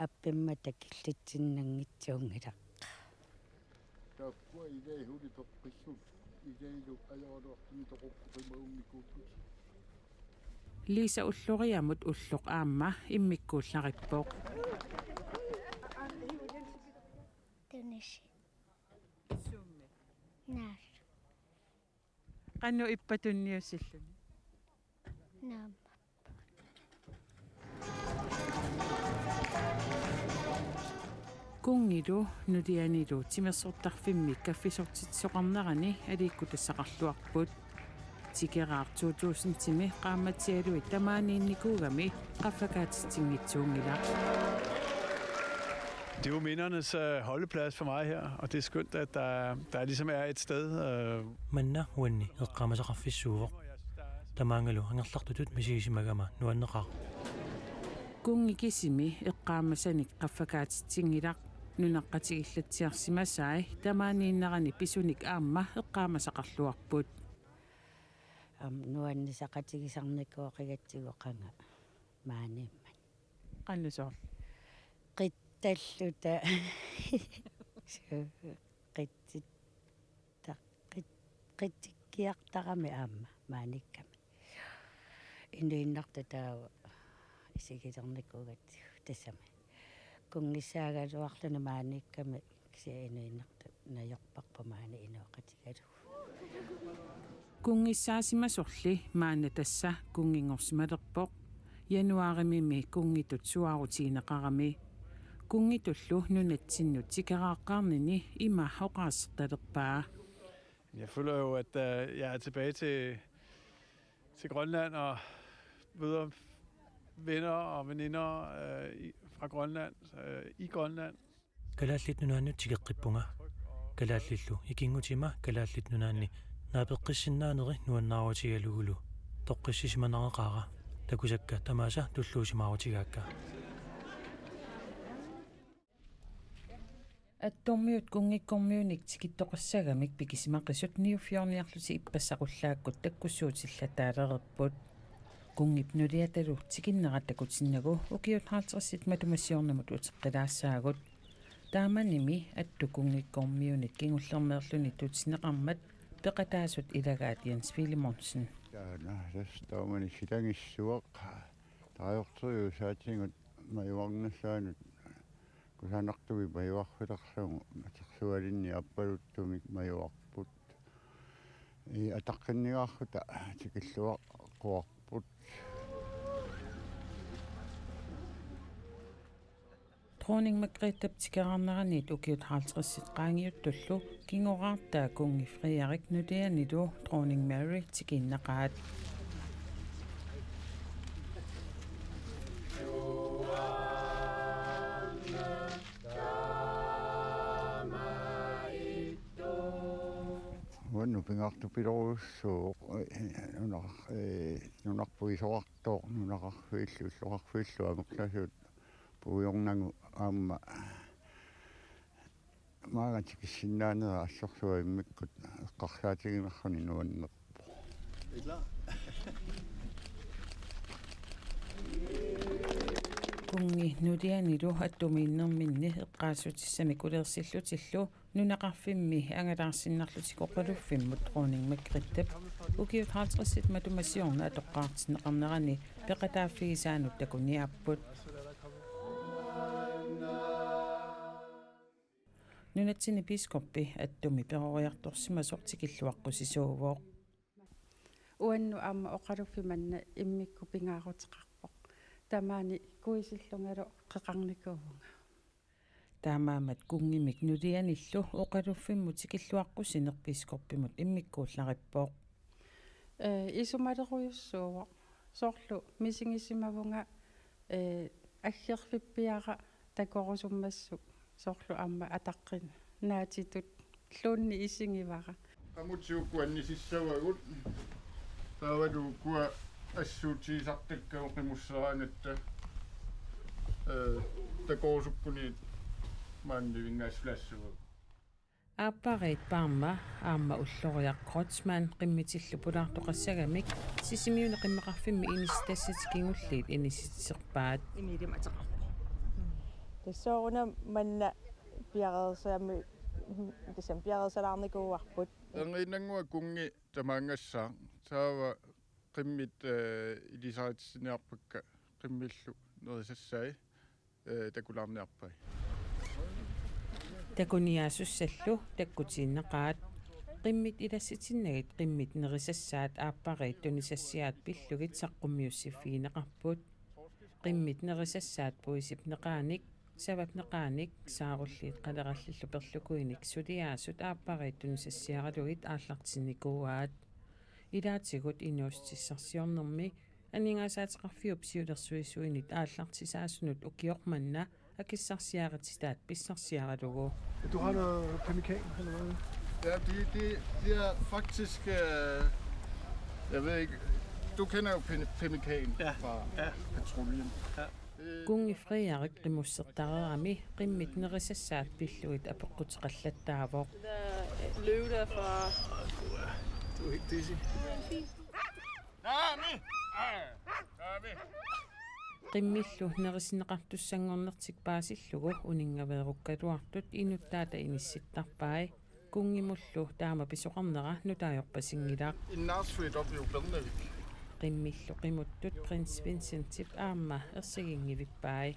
appimmata killitsinnanngitsuunngilaq. Taakkua ilai huli toqqissut ilailu ajoraluartumik toqukkusimagunnikuupput. Lisa Ulloriamut ulloq aamma immikkuullarippoq. Tunisi. Naas. Qanoq ippa tunniussilluni? Naamma. Kunngilu nulianilu timersortarfimmi kaffisortitsisoqarnerani aliikkutassaqarluarput. Tikeraaq to tusindimi qaammatsialuit tamaaniinnikuugami qaffakaatitsinngitsuunngilaq. Det er jo mindernes øh, holdeplads for mig her, og det er skønt, at der, der ligesom er et sted. Øh, Manna uanni eqqaamasaqarfissuuvoq. Tamaangalu angerlartutut misigisimagama nuanneqaaq. Kunngi kisimi eqqaamasanik qaffakaatitsinngilaq, nunaqqatigillatsiarsimasai tamaaniinnerani pisunik aamma eqqaamasaqarluarput. Aamma nuannisaqatigisarnikuugatsigu qanga maaniimmat. Qanoq soorlu? Qitsalluta. Qitsit-, ta-, qit-, qitsikkiartarami aamma maaniikkami. Inuinnartut taava isigilernikuugatsigu tassami. Kunngissaagaluarluni maaniikkami kisianni inuinnartut najorparput maani inooqatigalugu. Kunngissaasimasorli maanna tassa kunnginngorsimalerpoq. Januaarimimi kunngitut suaarutigineqarami. Kunngitullu nunatsinnut tikeraaqqaarnini ima oqaasertalerpaa. Jeg føler jo, at øh, jeg er tilbage til, til Grønland og møder venner og veninder øh, i, fra Grønland, øh, i Grønland. Kalaallit Nunaannut tikeqqippunga. Kalaallillu ikinngutima Kalaallit Nunaanni naapeqqissinnaaneri nuannaarutigalugulu toqqissisimaneqaara. Takusakka tamaasa tulluusimaarutigaakka. Attormiut kunngikkormiunik tikittoqassagamik pikisimaqisut niuffiorniarlutik ippassaq ullaakkut takkussuutillataalererput. Kunngip nuliatalu tikinnerat takutinnagu ukiut halvtredsit matuma siornamut uteqqilaassaagut. Taamanimi Attu kunngikkormiunit kingullermeerluni tutineqarmat peqataasut ilagaat Jens Filemonsen. Taanna tassa taamani silagissuaq taartorjuusaatigut majuarnissaanut kusanartumik majuarfilerlugu atersualinni aappaluttumik majuarput. Ii, ataqqinnigaarluta tikilluaqquarput. Dronning Margrethe tikeraarneraniit ukiut halvtredsit qaangiuttullu kingoraartaa kunngi Frederik nulianilu Dronning Mary tikiinnaqaat. Uannut pingaartupilorujussuuvoq, eh, nunar-, eh, nunarput isorartoq, nunaqarfiillu, illoqarfiillu amerlasuut puigornagu aamma maanga tikissinnaanerat assorsuaq immikkut eqqarsaatiginerluni nuannerpoq. Kunngi nulianilu attumiinnerminni eqqaassutissamik ulersillutilu nunaqarfimmi angalaarsinnarlutik oqaluffimmut Dronning Margrethep ukiut halvtredsit matuma siorna atoqqaartinneqarnerani peqataaffigisaanut takuniaapput. Nunatsinni biskoppi Attumi peroriartorsimasoq tikilluaqqusisuuvoq. Uannut aamma oqaluffimanna immikkut pingaaruteqarpoq. Tamaani kuisillungalu qeqarnikuuvunga. Taamaammat kunngimik nulianillu oqaluffimmut tikilluaqqusineq biskoppimut immikkuullarippoq. Eh, isumalerujussuuvoq. Soorlu misigisimavunga, eh, aggerfippiara takorusummassuk soorlu aamma ataqqinnaatitut luunni isigivara. Qamutit uku annisissavagut. Taavalu ukua assuutigisartakkagut qimusseraangatta. Eh, takorusukkuniit maani nivinngaassulaassavagut. Aappariit Parma aamma ulloriaq Kreutzmann qimmitillu pulaartoqassagamik Sisimiuni qimmeqarfimmi inissitassat kingulliit inissiserpaat. Tassooruna manna piareersami, tassami piareersalaarnikuuarput. Erniinnannguaq kunngi tamaanngassaaq, taava qimmit, eh, ilisaritsiniarpakka qimmillu nerisassai, eh, takulaarniarpai. Takuniaasussallu takkutiinnaqaat. Qimmit ilassitinnagit qimmit nerisassaat aappariit tunisassiaat pillugit saqqummiussiffigineqarput. Qimmit nerisassaat puisip neqaanik, savap neqaanik, saarulliit qalerallillu perlukuinik suliaasut aappariit tunisassiaralugit aallartinnikuuaat. Ilaatigut inuussutissarsiornermi aningaasaateqarfiup siulersuisuinit aallartisaasunut ukioq manna akissarsiarititaat pissarsiaralugu. Du har noget pemmikan, eller hvad? Ja, det, det, det er faktisk... Øh, jeg ved ikke, du kender jo Pem- Pemmikan Ja. Fra Ja. Patruljen. Ja. Det- Kunngi Frederik qimussertareerami qimmit nerisassaat pillugit apeqquteqallattaavoq. Den der løve der fra... Du er helt dizzy. Nami! Ah, Nami! Qimmillu nerisinneqartussanngornertik paasillugu uninngaveerukkaluartut inuttaata inissittarpai. Kunngimullu taama pisoqarnera nutaajorpasinngilaq. Innaarsuit opiupernerit. Qimmillu qimuttut prins Vincentip aamma ersiginngivippai.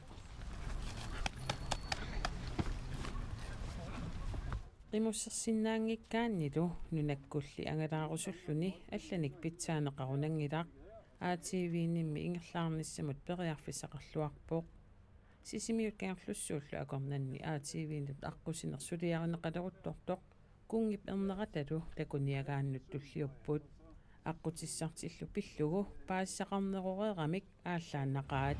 Qimussersinnaanngikkaannilu nunakkulli angalaarusulluni allanik pitsaaneqarunanngilaq. A T V-nimmi ingerlaarnissamut periarfissaqarluarpoq. Sisimiut Kangerlussuullu akornanni A T V-nut aqqusineq suliarineqaleruttortoq kunngip erneratalu takuniagaannut tulliupput. Aqqutissartillu pillugu paasisaqarneroreeramik aallaannaqaat.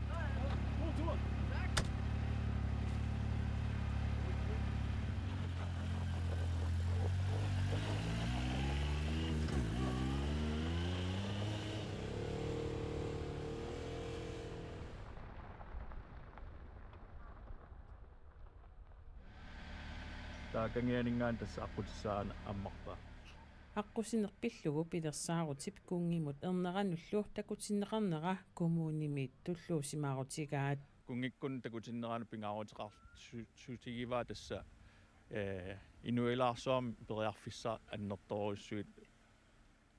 Taava kangianinngaanniit tassa aqqutissaa ammarpaa. Aqqusineq pillugu pilersaarutip kunngimut erneranullu takutinneqarnera kommunimi tulluusimaarutigaat. Kunngikkunnut takutinneranut pingaaruteqar-, su-, sutigivaa tassa, eh, inuilaarsuarmi periarfissat annertoorujussuit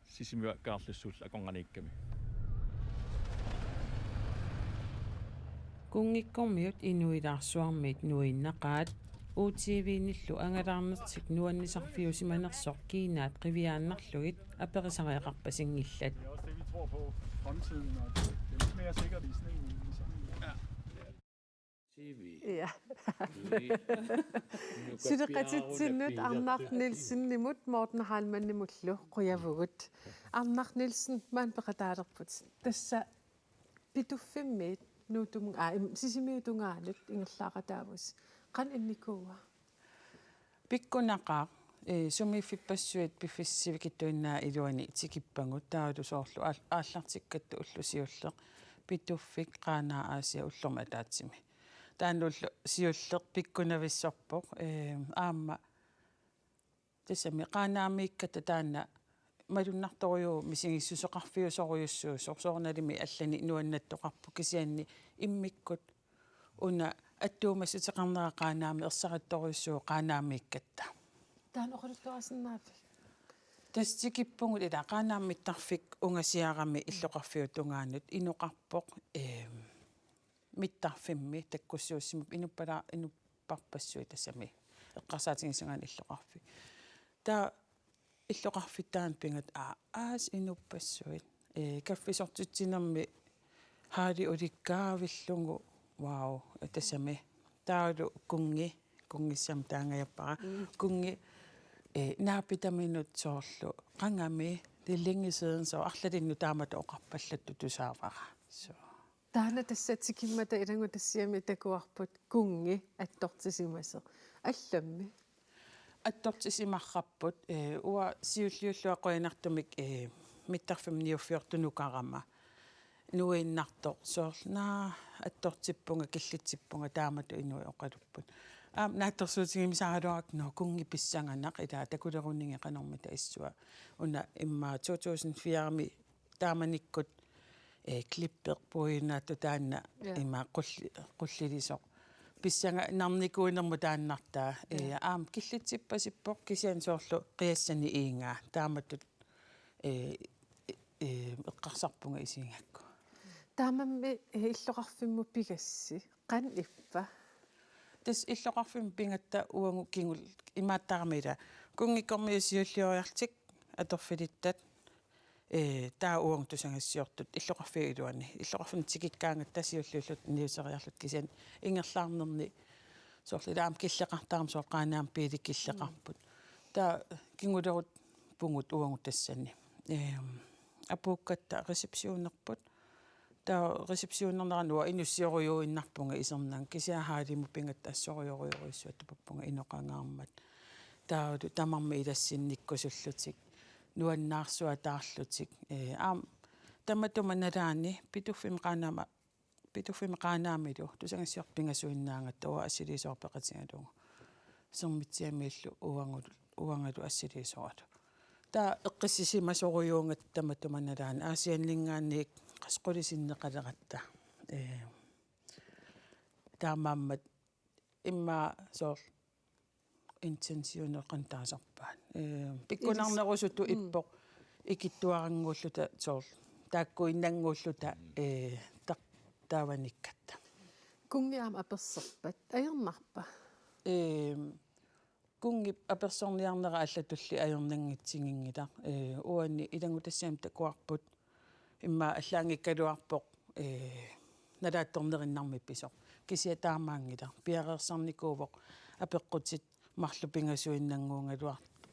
Sisimiut Kangerlussuullu akornanniikkami. Kunngikkormiut inuilaarsuarmiit nuinnaqaat. U T V-nillu angalaarnertik nuannisarfiusimanersoq kiinaat qiviaannarlugit aperisariaqarpasinngillat. Det er også det, vi tror på. Fremtiden, og det, det er lidt mere sikkert i sådan en, i sådan en. Ja. Suleqatitsinnut Arnaq Nielsenimut Morten Heilmannimullu qujavugut. Arnaq Nielsen, maani peqataalerput. Tassa Pituffimmiit Nuup Tungaa, aa, im-, Sisimiut Tungaanut ingerlaaqataavusi. Qanoq innikuua? Pikkunaqaaq, eh, sumiiffippassuit piffissaq sivikitsuinnaap iluani tikippagut, taavalu soorlu aal-, aallartikkatta ulloq siulleq Pituffik, Qaanaaq, Aasiaat ullormut ataatsimi. Taanna ulloq siulleq pikkunavissorpoq, eh, aamma tassami Qaanaamiikkatta taanna malunnartorujuuvoq misigissuseqarfiusorujussuusoq, soorunalimi allanik nuannattoqarpoq, kisianni immikkut una attuumassuteqarnera Qaanaami ersarittorujussuuvoq Qaanaamiikkatta. Taanna oqaluttuarisinnaavit? Tassa tikippugut ilaa Qaanaami mittarfik ungasiarami illoqarfiup tungaanut inoqarpoq, eem, mittarfimmi takkussuussimapput inuppala-, inupparpassuit tassami eqqarsaatigisagaanni illoqarfik. Taava illoqarfittaaq pigatta aa-, aasaq inuppassuit. Ee, kaffisortitsinermi haali ulikkaavillugu, wow, tassami. Taavalu kunngi, kunngissamik taangajappara. Mm. Kunngi, ee, naapitaminut soorlu qangami, det er længe siden, soorlu arlalinnut taamatut oqarpallattut tusaavara. So. Taanna tassa tikimmata ilanngutassiami takuarput kunngi attortisimasoq. Allammi? Attortisimarrapput, eh, uanga siulliullunga qujanartumik, eh, mittarfimmi niuffiortunukarama. Nuinnartoq soorlu naa attortippunga, killitsippunga taamatut inuit oqalupput. Aamma naatsorsuutigiumaaraluarakku, nå, kunngi pissanganaq ilaa takulerunigiga qanormita issua. Una immaqa to tusind fire-mi taamanikkut, eh, klippeq puiunnaattut taanna. Ja. Ima qulli-, qullilisoq. Pissanganarnikuunermut taannartaa. Ja. Eh, aamma killitsippasippoq kisianni soorlu qiassani iigaa. Taamatut, eh, eh, eqqarsarpunga isigigakku. Taamaammat, eh, illoqarfimmut pigassi. Qanoq ippa? Tassa illoqarfimmut pigatta uagut kingul-, imaattarami ilaa. Kunngikkormiut siullioriarlutik atorfilittat. Ee, taava uagut tusagassiortut illoqarfiup iluani. Illoqarfimmut tikikkaangatta siulliulluta niuteriarluta kisianni ingerlaarnerni soorlu ilaa aamma killeqartarami soorlu Qaanaami biilit killeqarput. Taava kingulerutpugut uagut tassani. Ehm, apuukkatta receptionerput. Taava receptionernerani uanga inussiorujussuinnarpunga isernagu kisianni haalimut pigatta assorujorujussuaq tupappunga inoqangaarmat. Taavalu tamarmik ilassinnikkusullutik, nuannaarsuataarlutik. Ee, aamma tamatuma nalaani Pituffimmi Qaanaami, Pituffimmi Qaanaamilu tusagassiortut pingasuinnaagatta uanga assiliisoq peqatigalugu. Sermitsiamiillu uangalu, uangalu assiliisoralu. Taava eqqissisimasorujuugatta tamatuma nalaani Aasianninngaanniit qassit qulit sinneqaleratta. Ee, taamaammat immaqa soorlu intentioneqan taasarpaat. Ee, pikkunarnerusutut ippoq ikittuarannguulluta soorlu taakkuinnannguulluta, ee, tar-, taavanikkatta. Kunngi aamma aperserpat, ajornarpa? Ee, Kunngip apersorniarnera allatulli ajornanngitsiginngilaq. Ee, uani ilanngutassiami takuarput immaqa allaanngikkaluarpoq, ee, nalaattornerinnarmik pisoq. Kisianni taamaanngilaq. Piareersarnikuuvoq apeqqutit marluk pingasuinnannguugaluartut.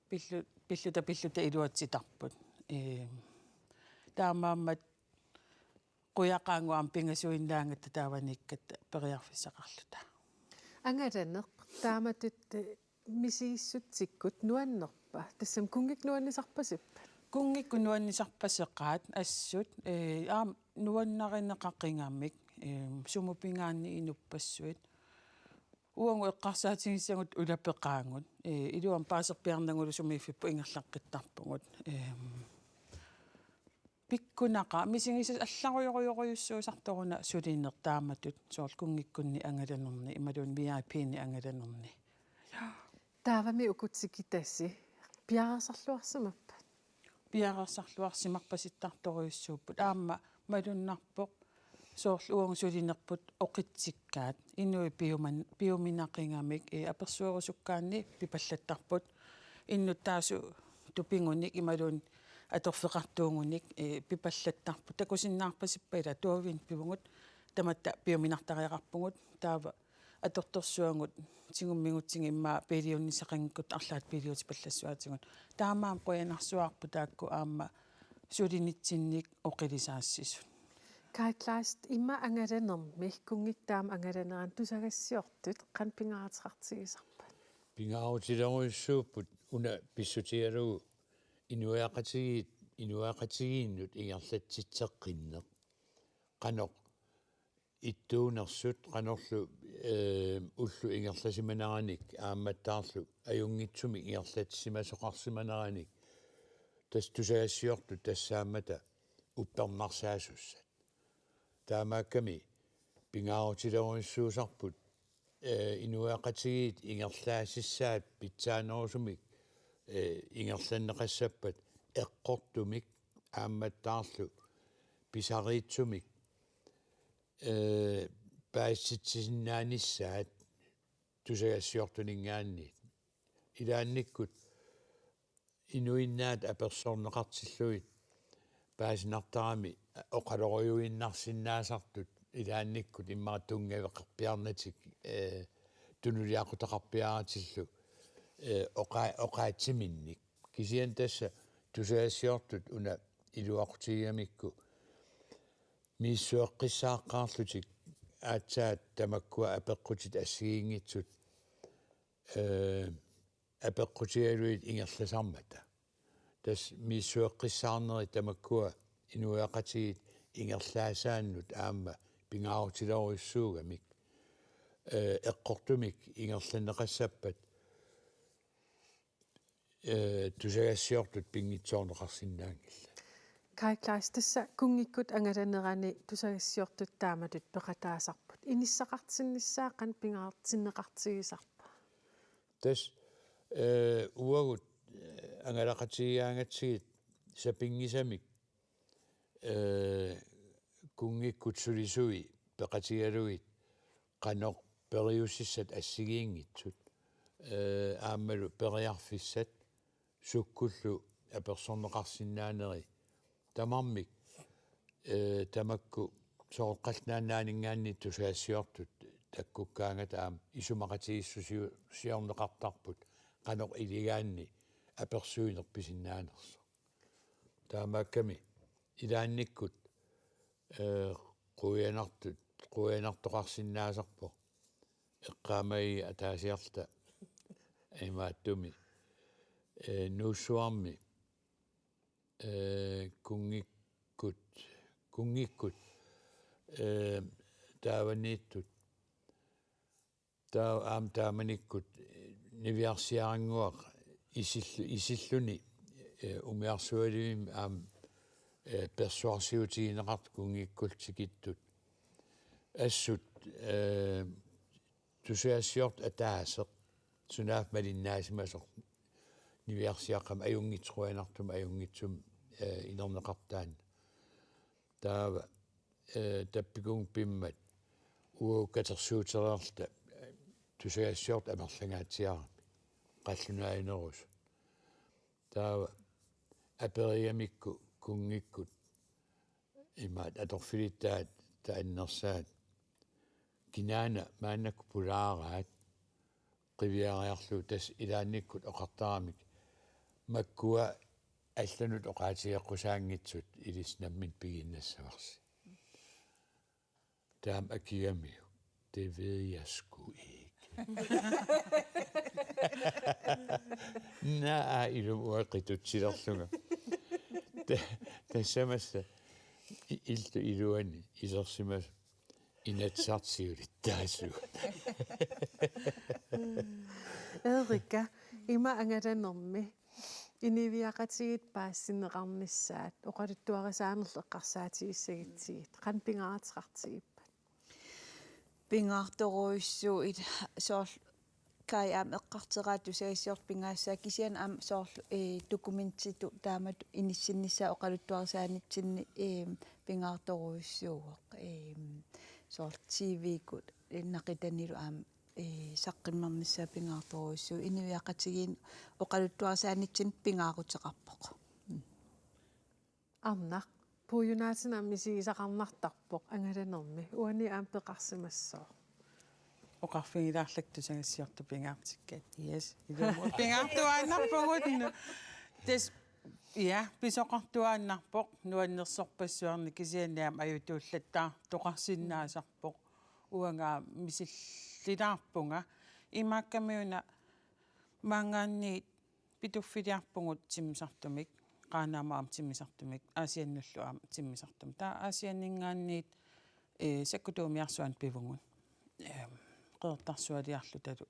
Pillu-, pilluta pilluta iluatsitarput. Ee, taamaammat qujaqaannguaq pingasuinnaagatta taavaniikkatta periarfissaqarluta. Angalaneq taamatut, eh, misigissutsikkut nuannerpa? Tassami kunngikkut nuannisarpasippat? Kunngikkut nuannisarpaseqaat assut, eh, aamma nuannarineqaqigamik, eh, sumut pingaanni inuppassuit. Uagut eqqarsaatigissagut ulapeqaagut. Eh, iluamik paaserpiarnagulu sumiiffipput ingerlaqqittarpugut. Eh, pikkunaqaaq, misigisas allarujorujorujussuusartoruna sulineq taamatut, soorlu kunngikkunni angalanerni, imaluunniit V I P-ni angalanerni. Taavami uku tikitasi piareersarluarsimappat? Piareersarluarsimarpasittartorujussuupput. Aamma malunnarpoq soorlu uagut sulinerput oqitsikkaat. Inuit piuman-, piuminaqigamik, eh, apersuerusukkaanni pipallattarput. Innuttaasut tupigunik imaluunniit atorfeqartuugunik, eh, pipallattarput. Takusinnaarpasippat ila tuaviinnaq pivugut, tamatta piuminartariaqarpugut, taava atortorsuagut tigummigutsigit immaqa biiliunnissaqanngikkutta arlaata biiliutipallassuatigut. Taamaammat qujanarsuarput taakku aamma sulinitsinnik oqilisaassisut. Kaj Kleist, immaqa angalanermi, kunngikkut taama angalanerani tusagassiortut qanoq pingaaruteqartigisarpat? Pingaarutilerujussuupput una pissutigalugu inuiaqatigiit, inuiaqatigiinnut ingerlatsitseqqinneq. Qanoq ittuunersut, qanorlu, eh, ullut ingerlasimaneranik aammattaarlu ajunngitsumik ingerlatsimasoqarsimaneranik tassa tusagassiortut tassaammata uppernarsaasussat. Taamaakkami pingaarutilerujussuusarput, eh, inuiaqatigiit ingerlaasissaat pitsaanerusumik, eh, ingerlanneqassappat eqqortumik aammattaarlu pisariitsumik, eh, paasisitsisinnaanissaat tusagassiortuninngaanniit. Ilaannikkut inuinnaat apersorneqartillugit paasinartarami oqalorujuinnarsinnaasartut ilaannikkut immaqa tunngaveqarpiarnatik, eh, tunuliaqutaqarpiaratillu, eh, oqa-, oqaatsiminnik. Kisianni tassa tusagassiortut una iluaqutigigamikku misissueqqissaaqqaarlutik aatsaat tamakkua apeqqutit assigiinngitsut, eh, apeqqutigalugit ingerlasarmata. Tassa misissueqqissaarnerit tamakkua inuiaqatigiit ingerlaasaannut aamma pingaarutilerujussuugamik, eh, eqqortumik ingerlanneqassappat, eh, tusagassiortut pinngitsoorneqarsinnaanngillat. Kaj Kleist, tassa kunngikkut angalanerani tusagassiortut taamatut peqataasarput. Inissaqartinnissaa qanoq pingaartinneqartigisarpa? Tassa, eh, uagut, eh, angalaqatigigaangatsigit sapinngisamik, eh, kunngikkut sulisui peqatigalugit qanoq periusissat assigiinngitsut, eh, aammalu periarfissat sukkullu apersorneqarsinnaaneri tamarmik, eh, tamakku soorlu Qallunaat Nunaanninngaanniit tusagassiortut takkukkaangata aamma isumaqatigiissusiu-, siorneqartarput qanoq iligaanni apersuineq pisinnaanersoq. Taamaakkami ilaannikkut, eh, quianartut, quianartoqarsinnaasarpoq eqqaamai ataasiarluta imaattumik, eh, Nuussuarmi, eh, kunngikkut, kunngikkut, eh, taavaniittut, taa-, aamma taamanikkut, eh, niviarsiarannguaq isillu-, isilluni, eh, umiarsualivimmi aamma, eh, persuarsiutigineqartut kunngikkullu tikittut. Assut, eh, tusagassiortut ataaseq sunaaffa malinnaasimasoq niviarsiaqqamik ajunngitsoq quianartumik ajunngitsumik, eh, inerneqartaanna. Taava, eh, tappikunnga pimmat uagut katersuutereerluta, eh, tusagassiortut amerlangaatsiarami. qallunaajunerusut. Taava aperigamikku kunngikkut imaat atorfilittaat taannersaat: Kinaana maannakkut pulaaraat? Qiviariarlugu tassa ilaannikkut oqartaramik: Makkua allanut oqaatigeqqusaanngitsut ilissi nammineq pigiinnassavarsi. Taama akigamiuk: Det ved jeg sgu ikke. Naa, ilumut qitutsilerlunga. Ta-, tassamassa i-, illup iluani isersimasoq: Inatsisartut siulittaasugut. Erika, ima angalanermi inuiaqatigiit paasineqarnissaat oqaluttuarisaanerlu eqqarsaatigissagutsigit, qanoq pingaaruteqartigippat? Pingaartorujussuuvoq, soorlu Kaj aamma eqqartoraa tusagassiortut pingaassaat, kisianni aamma soorlu, ee, dokumentitut taamatut inissinnissaa oqaluttuarisaanitsinni, ee, pingaartorujussuuvoq. Ee, soorlu T V-kkut, ee, naqitanilu aamma, ee, saqqummernissaa pingaartorujussuuvoq. Inuiaqatigiinni oqaluttuarisaanitsinni pingaaruteqarpoq. Mm. Arnaq, puiunaatsinammi misigisaqarnartarpoq angalanermi, uani aamma peqarsimassooq. Oqarfigilaarlakka tusagassiortut pingaartikkaat. Yes. Ilumut pingaartuaannarpugut. Tassa, ja, pisoqartuaannarpoq, nuannersorpassuarnik, kisianni aamma ajutuullattaartoqarsinnaasarpoq. Uanga misililaarpunga. Imaakkamiuna maanngaanniit Pituffiliarpugut timmisartumik, Qaanaamut aamma timmisartumik, Aasiannullu aamma timmisartumik. Taava Aasianninngaanniit, ee, sakkutuumiarsuanut pivugut. Ehm, Qeqertarsualiarlutalu,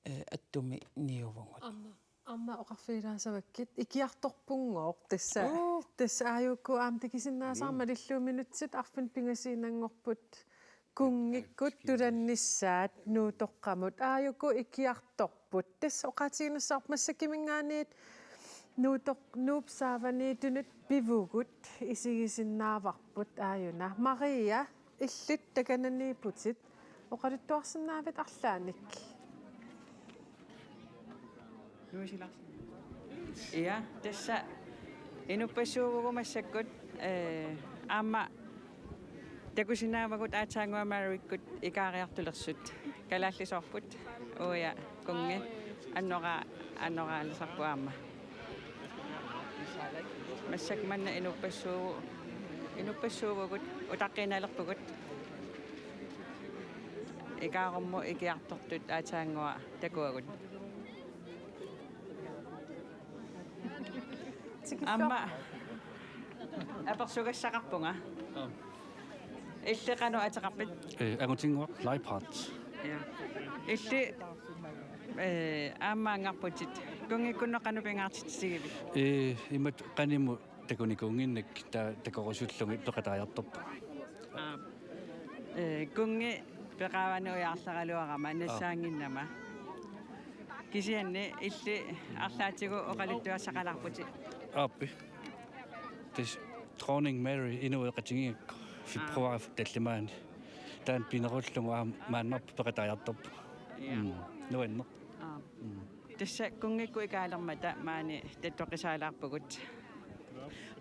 ee, Attumi niuvugut. Aamma, aamma oqarfigilaassavakkit, ikiartorpunngooq tassa. Uu. Tassa aajuku aamma takusinnaasaramik, mm, malillugu minutsit arfineq-pingasuunnanngorput. Kunngikkut tulannissaat Nuutoqqamut aajuku ikiartorput. Tassa oqaatiginissaat massakkut kiminngaanniit Nuutoq-, Nuup saavaniitunut pivugut isigisinnaavarput aajuna. Maria, illit takananiipputit, oqaluttuarsinnaavit arlaannik? Nuisi Larsen. Ja, tassa inuppassuuvugut massakkut, ee, aamma takusinnaavagut aatsaannguaq Mariekkut ikaariartulersut. Kalaallisoorput. Uja, kunngi. Annoraa-, annoraalisarput aamma. Massakkut manna inuppassuuvu-, inuppassuuvugut, utaqqiinnalerpugut. Ikaarummut ikiartortut aatsaannguaq takuagut. Aamma apersugassaqarpunga. Aap. Illit qanoq ateqarpit? Ee, angutinnguaq Leopard. Ja. Illit, ee, aamma angarputit. Kunngikkunni qanoq pingaartitsigivit? Ee, imatut qanimut takunikuunnginnakkit ta-, takorusullugit peqataajartorpoq. Aap. Ee, kunngi peqaavani ujaarleraluarama, aap, nassaannginnama. Kisianni illit arlaatigut oqaluttuassaqalaarputit. Aappi. Tassa Dronning Mary inueqatigiigakku februarip tallimaani. Taanna pinerullugu aamma maannarpoq peqataajartorpoq. Ja. Mm. Nuanneq. Aap. Mm. Tassa kunngikkut ikaalermata maani tattoqqisaalaarpugut.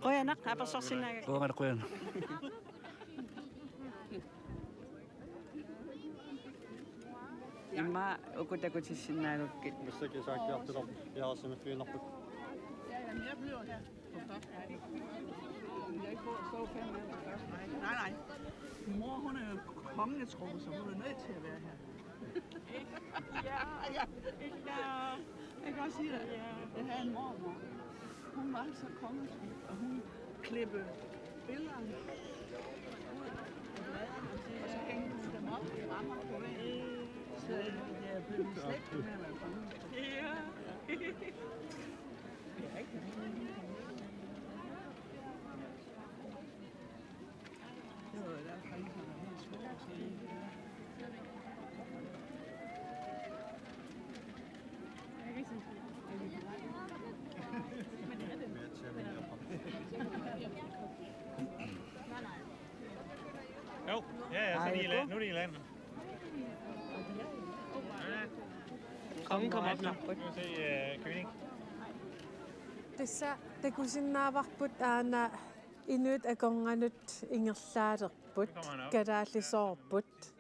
Qujanaq apersorsinnaagakkit. Qujanaq, qujanaq. Immaqa uku takutissinnaagakkit. Massakkut saakkiartulerput piareersimaffigiinnarput. Ja, jamen, jeg bliver her. Nej, nej. Min mor, hun er jo kongetrukket, så hun er nødt til at være her. Ja. Ja. Ja. Jeg kan også sige dig, ja, jeg havde en mormor. Hun var så kongetrukket, og hun klippede billederne ud af bladene, og så hængte hun dem op i rammer på væggen. Så jeg er blevet i slægt med at være kongetrukket. Ja. Jo, ja, ja, så er de i land. Nu er de i land. Kongen kom op nu. Tassa takusinnaavarput aana inuit akornganut ingerlaalerput, kalaallisoorput.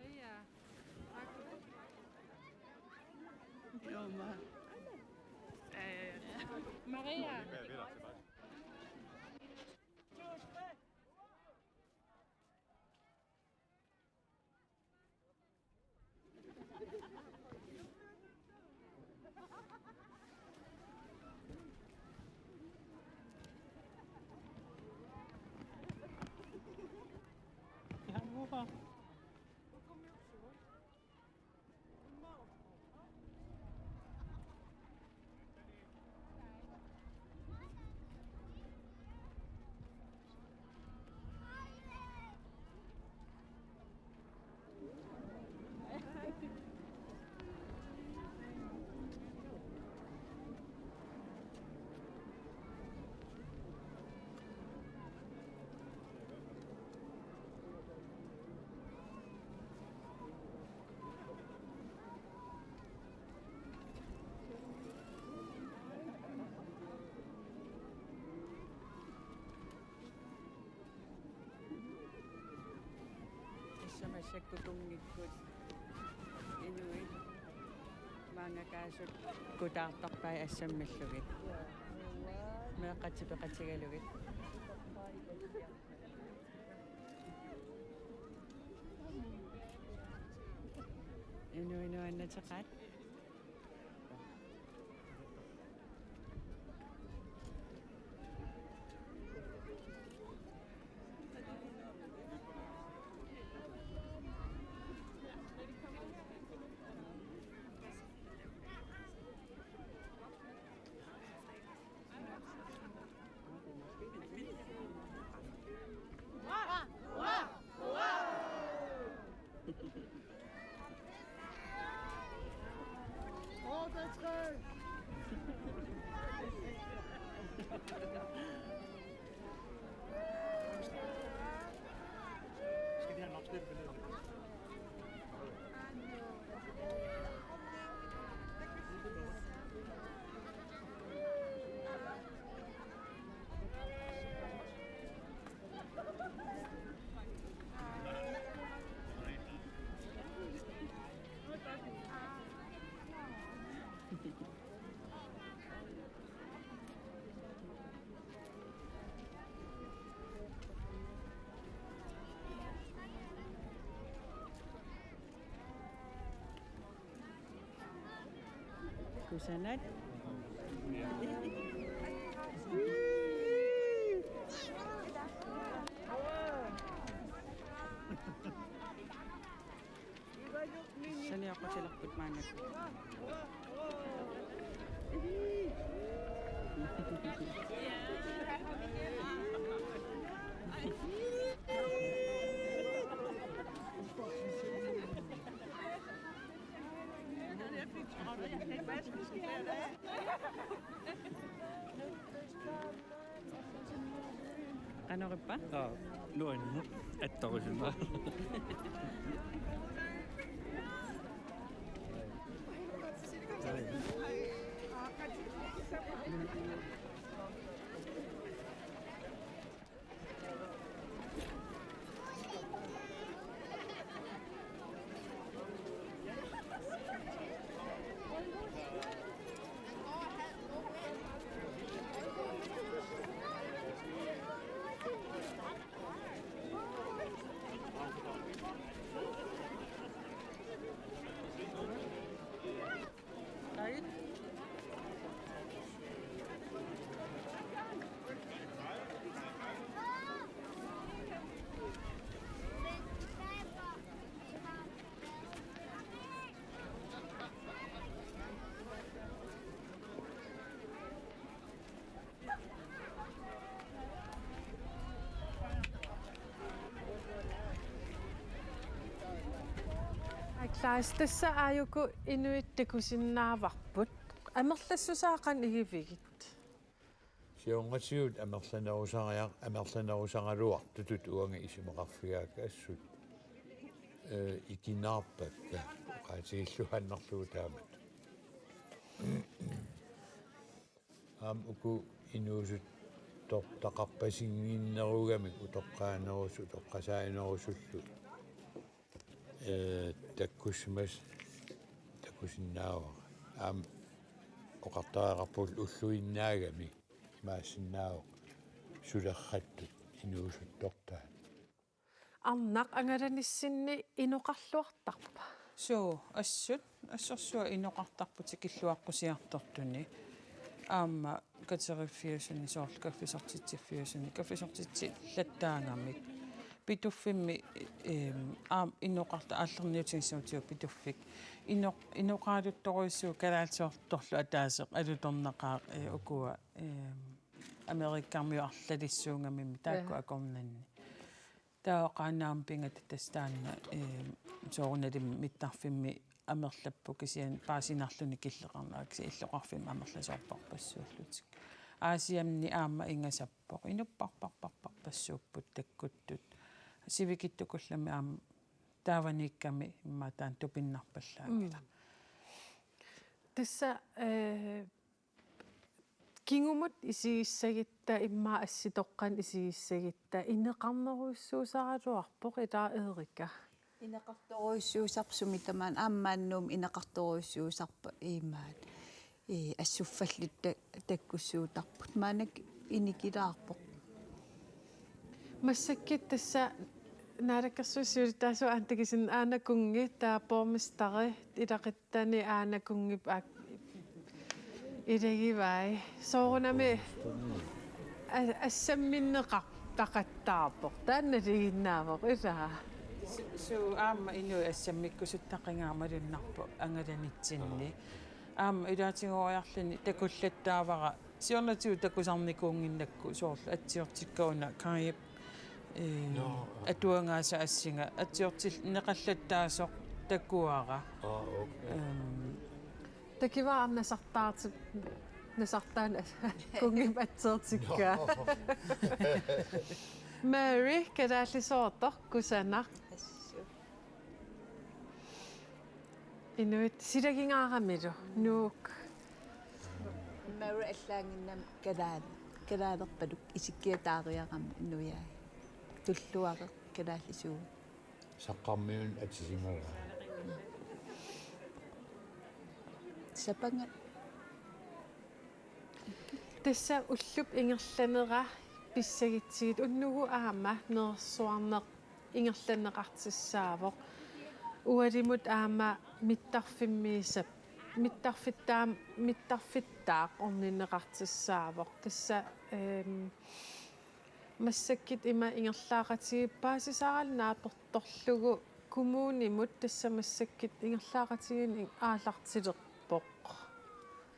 Maria. Joo, ma-, ja, ja, ja. Maria. Tassa massakkut kunngikkut inuit maangakaasut kutaartarpai assammillugit. Meeqqat tipeqatigalugit. Inuit nuannateqaat. Kusanaq. Saniaqutilerput maannakkut. Qanorippa? Aa, nuanneq attorusumik. Taas tassa aajuku inuit takusinnaavarput. Amerlassusaa qanoq igivigit? Siornatigut amerlanerusariaq-, amerlanerusaraluartutut uanga isumaqarfigaakka assut. Ee, ikinaarpakka. Oqaatigilluinnarlugu taamatut. Aamma uku inuusuttortaqarpasinngikkaluarlutik utoqqaanerus-, utoqqasaanerusullu. Ee, takkusmas-, takusinnaavara. Aamma oqartariaqarpugut ulluinnaagami imaassinnaavoq sulerrattut inuusuttortaat. Arnaq angalanissinni inoqarluartarpa? Suu, assut, assorsuaq inoqartarpoq tikilluaqqusiartortuni. Aamma kateriffiusuni soorlu kaffisortitsiffiusuni, kaffisortitsillattaagamik. Pituffimmi, eem, aamma inoqarta-, aallarniutigissagutsigu Pituffik. Ino-, inoqaaluttorujussuuvoq kalaallisoortorlu ataaseq alutornaqaaq, ee, ukua, eem, Amerikkarmiut arlalissuugamimmi taakku. Ee. Akornanni. Taava Qaanaami pigata tassa taanna, ee, soorunalimi mittarfimmi amerlappoq kisianni paasinarluni killeqarnera kisianni illoqarfimmi amerlasoorparpassuullutik. Aasiammi aamma ingasappoq, inupparparparparpassuupput takkuttut. Sivikitsukullami aamma taavaniikkami immaqa taanna tupinnarpallaanngilaq. Mm. Tassa, ee, kingumut isigissagutta immaqa assitoqqanut isigissagutta ineqarnerujussuusaraluarpoq, ilaa Erika? Ineqartorujussuusarpoq sumi tamaani, aamma Nuummi ineqartorujussuusarpoq imaat. Ee, assuffalluta takkussuutarput. Maannakkut inikilaarpoq. Massakkut tassa Naalakkersuisut siulittaasuat aamma takusinnaavaat, Aana Kunngi, taava borgmesteri, ilaqut- tani Aana Kunngip aak-, ilagivai. Soorunami a-, assamminneqartaqattaarpoq. Taanna nalinginnaavoq, ilaa. Su-, suu aamma inuit assammikkusuttaqigaagut malunnarpoq angalanitsinni. Aamma ilaatigooriarluni takullattaavara siornatigut takusarnikuunnginnakku soorlu atsiortikka una Kajip, ee, Nå. Atuagaasa assinga atsiortinneqallattaasoq takuara. Aa, okay. Ehm. Takuara nasartaartip-, nasartaanut Kunngip atsiortikka. Nå. Mary, kalaallisoortoq kusanaq. Assut. Inuit silagingaaramilu Nuuk. Mary allaanginnami kalaal-, kalaalerpaluk isikkiataariarami nujai. Tulluareq kalaallisuuvoq. Saqqarmiunut atisimagaa. Sapangat. Tassa ullup ingerlanera pissagutsigit unnugu aamma nerersuarneq ingerlanneqartussaavoq. Ualimut aamma mittarfimmiisap-, mittarfittaam-, mittarfittaaq orninneqartussaavoq. Tassa, ehm, massakkut ima ingerlaaqatigiit paasisaralugu naapertorlugu kommunimut tassa massakkut ingerlaaqatigiinneq aallartilerpoq.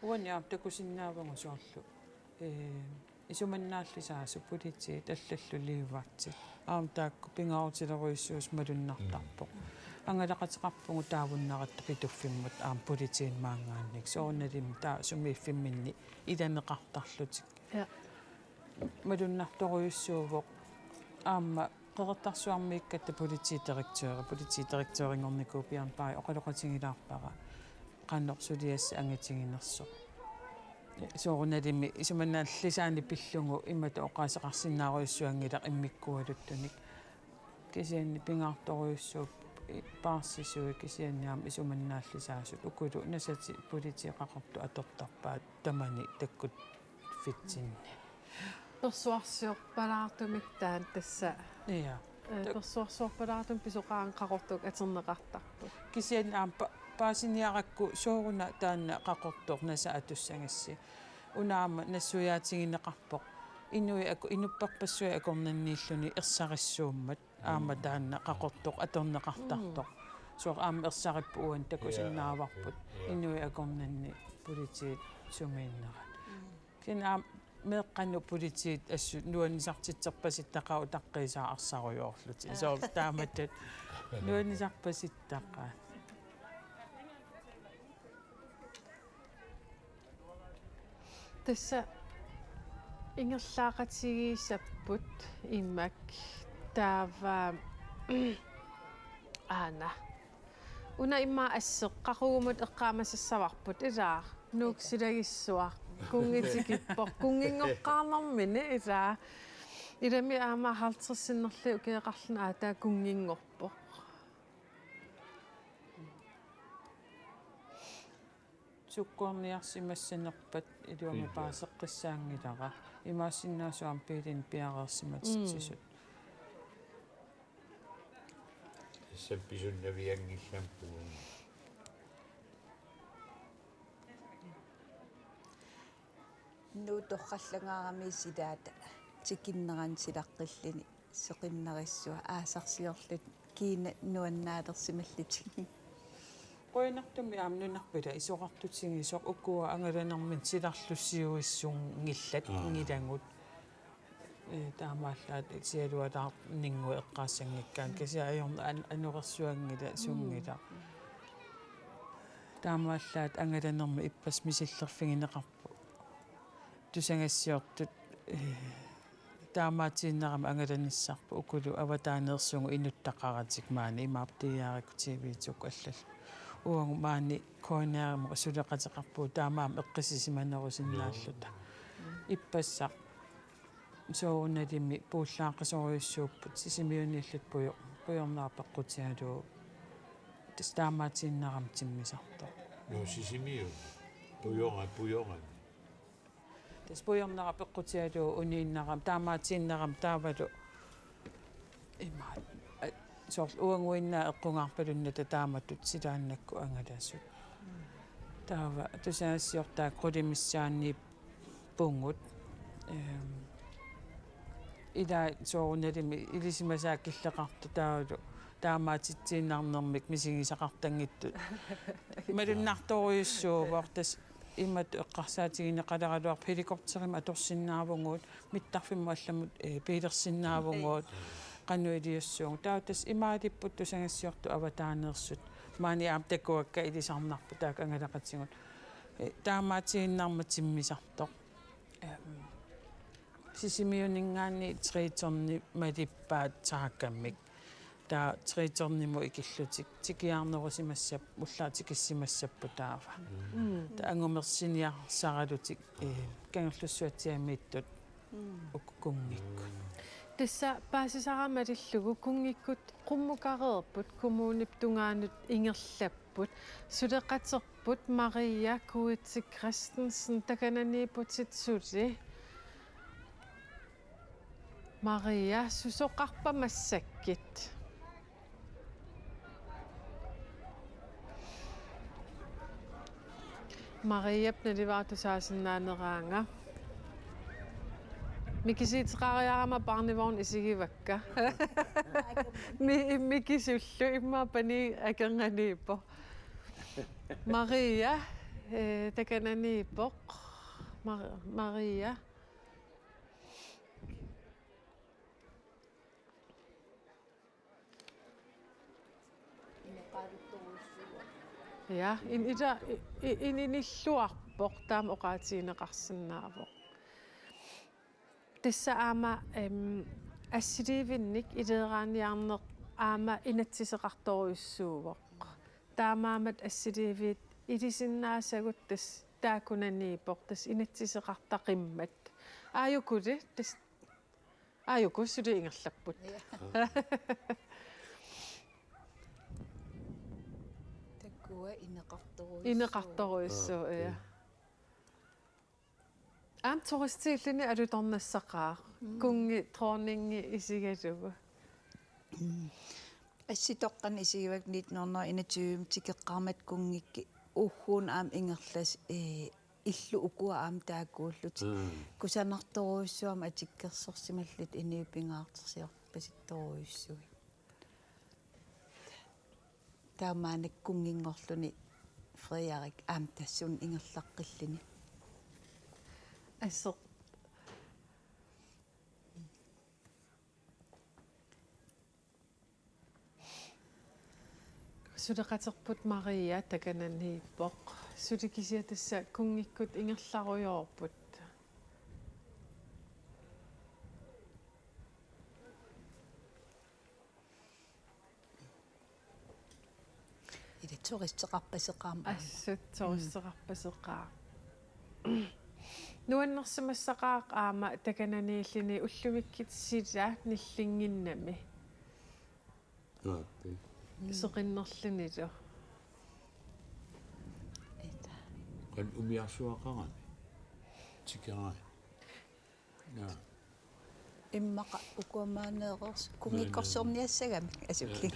Uani aamma takusinnaavagut soorlu. Ee, isumannaallisaasut politiit allallu liivartik. Aamma taakku pingaarutilerujussuusut malunnartarpoq. Angalaqateqarpugut taavunnaratta Pituffimmut aamma politiit maanngaanniit. Soorunalimi taava sumiiffimminni ilaneqartarlutik. Ja. Malunnartorujussuuvoq aamma Qeqertarsuarmiikkatta politidirektøri, politidirektørinngornikuuvoq Bjørn Bay, oqaloqatigilaarpara qanoq suliassaq angitiginersoq. Soorunalimi isumannaallisaaneq pillugu imatut oqaaseqarsinnaarujussuanngilaq immikkualuttunik. Kisianni pingaartorujussuupput paarsisui kisianni aamma isumannaallisaasut ukulu nasatit politiit Qaqortoq atortarpaat tamani takkuffitsinni. Persuarsiorpalaartumik taanna tassa. Ja. Ee, ta- persuarsiorpalaartumik pisoqarani Qaqortup atorneqartarpoq. Kisianni aamma pa-, paasiniarakku sooruna taanna Qaqortoq nasa atussagissi. Una aamma nassuiaatigineqarpoq. Inuit aku-, inuppassuit akornanniilluni ersarissuummat. Aamma taanna Qaqortoq atorneqartartoq. Mm. Soorlu aamma ersarippoq uani takusinnaavarput. Ja. Inuit akornanni politiit sumiinnerat. Mm. Kisianni aamma meeqqanut politiit assut nuannisartitserpasittaqaat utaqqiisaat arsarujoorlutik. Aa. Soorlu taamatut nuannisarpasittaqaat. Tassa ingerlaaqatigiissapput imak taava aana. Una immaqa asseq qaqugumut eqqaamasassavarput ilaa. Nuuk silagissuaq. Kunngi tikippoq. Kunnginngortarnermini ilaa. Ilami aamma halvtreds sinnerlugit ukioqarluni aataa kunnginngorpoq. Sukkuarniarsimassanerpat iluamik paaseqqissaanngilara. Imaassinnaavoq aamma biilinut piareersimatitsisut. Mm. Tassa pisunnavianngillamik puunga. Nuuk torrallangaarami silaata tikinnerani silaqqilluni seqinnarissua aasarsiorlutik kiinaq nuannaalersimallutik. Qujanartumik aamma nunarput ila isorartutigisoq ukua angalanermik silarlusiuissunngillat. Aa. Ngilagut. Ee, taamaallaat sialualaarninnguit eqqaassanngikkaanni kisianni ajornaq an-, anorersuanngilaq sunngilaq. Taamaallaat angalanermik ippassaq misillerfigineqarpoq. Tusagassiortut, ee, taamaatiinnarami angalanissarput ukulu avataaneersugut inuttaqaratik maani imaappoq D R-ikkut T V to-kkut allallu. Uagut maani K N R-imut suleqateqarpugut taamaammat eqqissisimanerusinnaalluta. Ippassaq soorunalimi puullaaqisorujussuupput Sisimiuniilluta pujo-, pujornera peqqutigalugu. Tassa taamaatiinnarami timmisartoq. Nuu Sisimiuni. Pujora-, pujorami. Tassa pujornera peqqutigalugu uniinnarami, taamaatiinnarami taavalu imaat, a-, soorlu uaguinnaat eqqugaarpalunnata taamatut silaannakkut angalasut. Taava tusagassiortaat qulimissaaniippugut. Ehm, ila soorunalimi ilisimasaat killeqartoq taavalu taamaatitsiinnarnermik misigisaqartanngitsut. Malunnartorujussuuvoq tassa imatut eqqarsaatigineqaleraluarpoq helikopterimik atorsinnaavugut, mittarfimmut allamut, eh, biilersinnaavugut, qanoq iliussuugut. Taava tassa imaalipput tusagassiortut avataaneersut. Maani aamma takuakka ilisarnarput taakku angalaqatigut. Eh, taamaatiinnarmat timmisartoq. Ehm, Sisimiuninngaanniit tre tonni malippaat saakamik. Taava tre tonnimut ikillutik tikiarnerusimassap-, ullaaq tikissimassapput taava. Mm. Taava angumersiniarsaralutik, eh, Kangerlussuatsiaamiittut, mm, uku kunngikkut. Tassa paasisara malillugu kunngikkut qummukareerput kommunip tungaanut ingerlap- put. Suleqaterput Maria Kuitse Christensen, takananiipputit suli. Maria, susoqarpa massakkut? Mariap nalivara tusaasinnaaneraanga. Mikisuuteqariarama barnevogn isigivakka. Mi-, mikisullu immaqa pani akerganiippoq. Maria, eh, takananiippoq. Mar-, Maria. Ja, in-, ila, i-, i-, ininilluarpoq taama oqaatigineqarsinnaavoq. Tassa aamma, em, assiliivinnik ileeraanniarneq aamma inatsiseqartorujussuuvoq. Taamaammat assiliiviit ilisinnaasagut tassa taakkunaniippoq, tassa inatsiseqartaqimmat. Aajukuli, tassa, aajuku suli ingerlapput. Ja. Takuuk ineqartorujussuuvoq. Ineqartorujussuuvoq, ja. Aamma turistiilluni alutornassaqaaq. Mm. Kunngi dronningi isigalugu. Mm. Assitoqqani isigivakka nitten hundrede enogtyve tikeqqaarmat kunngikkut uagut aamma ingerlasut, eh, illut ukua aamma taakkuullutik. Mm. Kusanartorujussuarmik atikkersorsimallutik inuit pingaartorsiorpasittorujussuit. Taamaannak kunnginngorluni Frederik aamma tassunga ingerlaqqilluni. Assut. Suleqaterput Maria takananiippoq. Suli kisianni tassa kunngikkut ingerlarujoorput. Turisteqarpaseqaaq aamma. Assut turisteqarpaseqaaq. Nuannersimassaqaaq aamma takananiilluni ullumikkut sila nillinnginnami. Aappi. Seqinnerlunilu. Ita. Qanoq umiarsuaqarami. Tikeraat. Ja. Immaqa ukuamaaneereersoq kunngikkorsiorniassagamik asuki.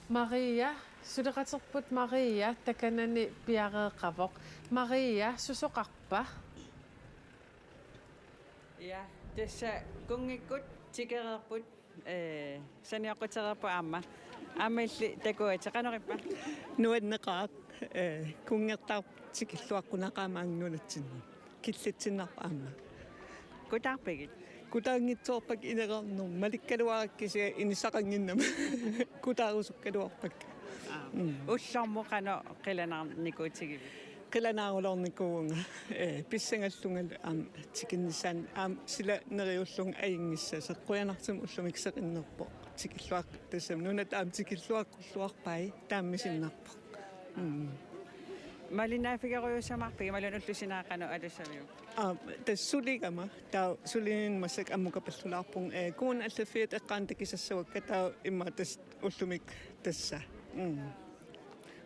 Maria, suleqaterput Maria takanani piareeqavoq. Maria, susoqarpa? Ja, tassa kunngikkut tikereerput, ee, sanioqqutereerput aamma. Aamma illit takuatit, qanoq ippa? Nuanneqaaq, ee, kunngertaarput tikilluaqqunaqaaq maanga nunatsinni. Killitsinnarpoq aamma. Kutaarpigit? Kutaanngitsoorpakka ineqarnermik, malikkaluarakku kisianni inissaqannginnama. Kutaarusukkaluarpakka. Ullormut qanoq qilanaarnikuutigivit? Qilanaarulornikuuvunga, ee, pissangallungalu aamma tikinnissaanni aamma sila neriullunga ajunngissasoq, qujanartumik ullumikkut seqinnerpoq. Tikilluaq-, tassami nunat aamma tikilluaqqulluarpai, taama misinnarpoq. Mm. Malinnaaffigerujussuumarpigit, imaluunniit ullut sinaat qanoq atussaviuk? Aap, tassa suligama, taava sulininni massakkut ammukapallalaarpunga, ee, Kommune allaffiata eqqaani takusassavakka, taava immaqa tassa ullumikkut tassa. Mm.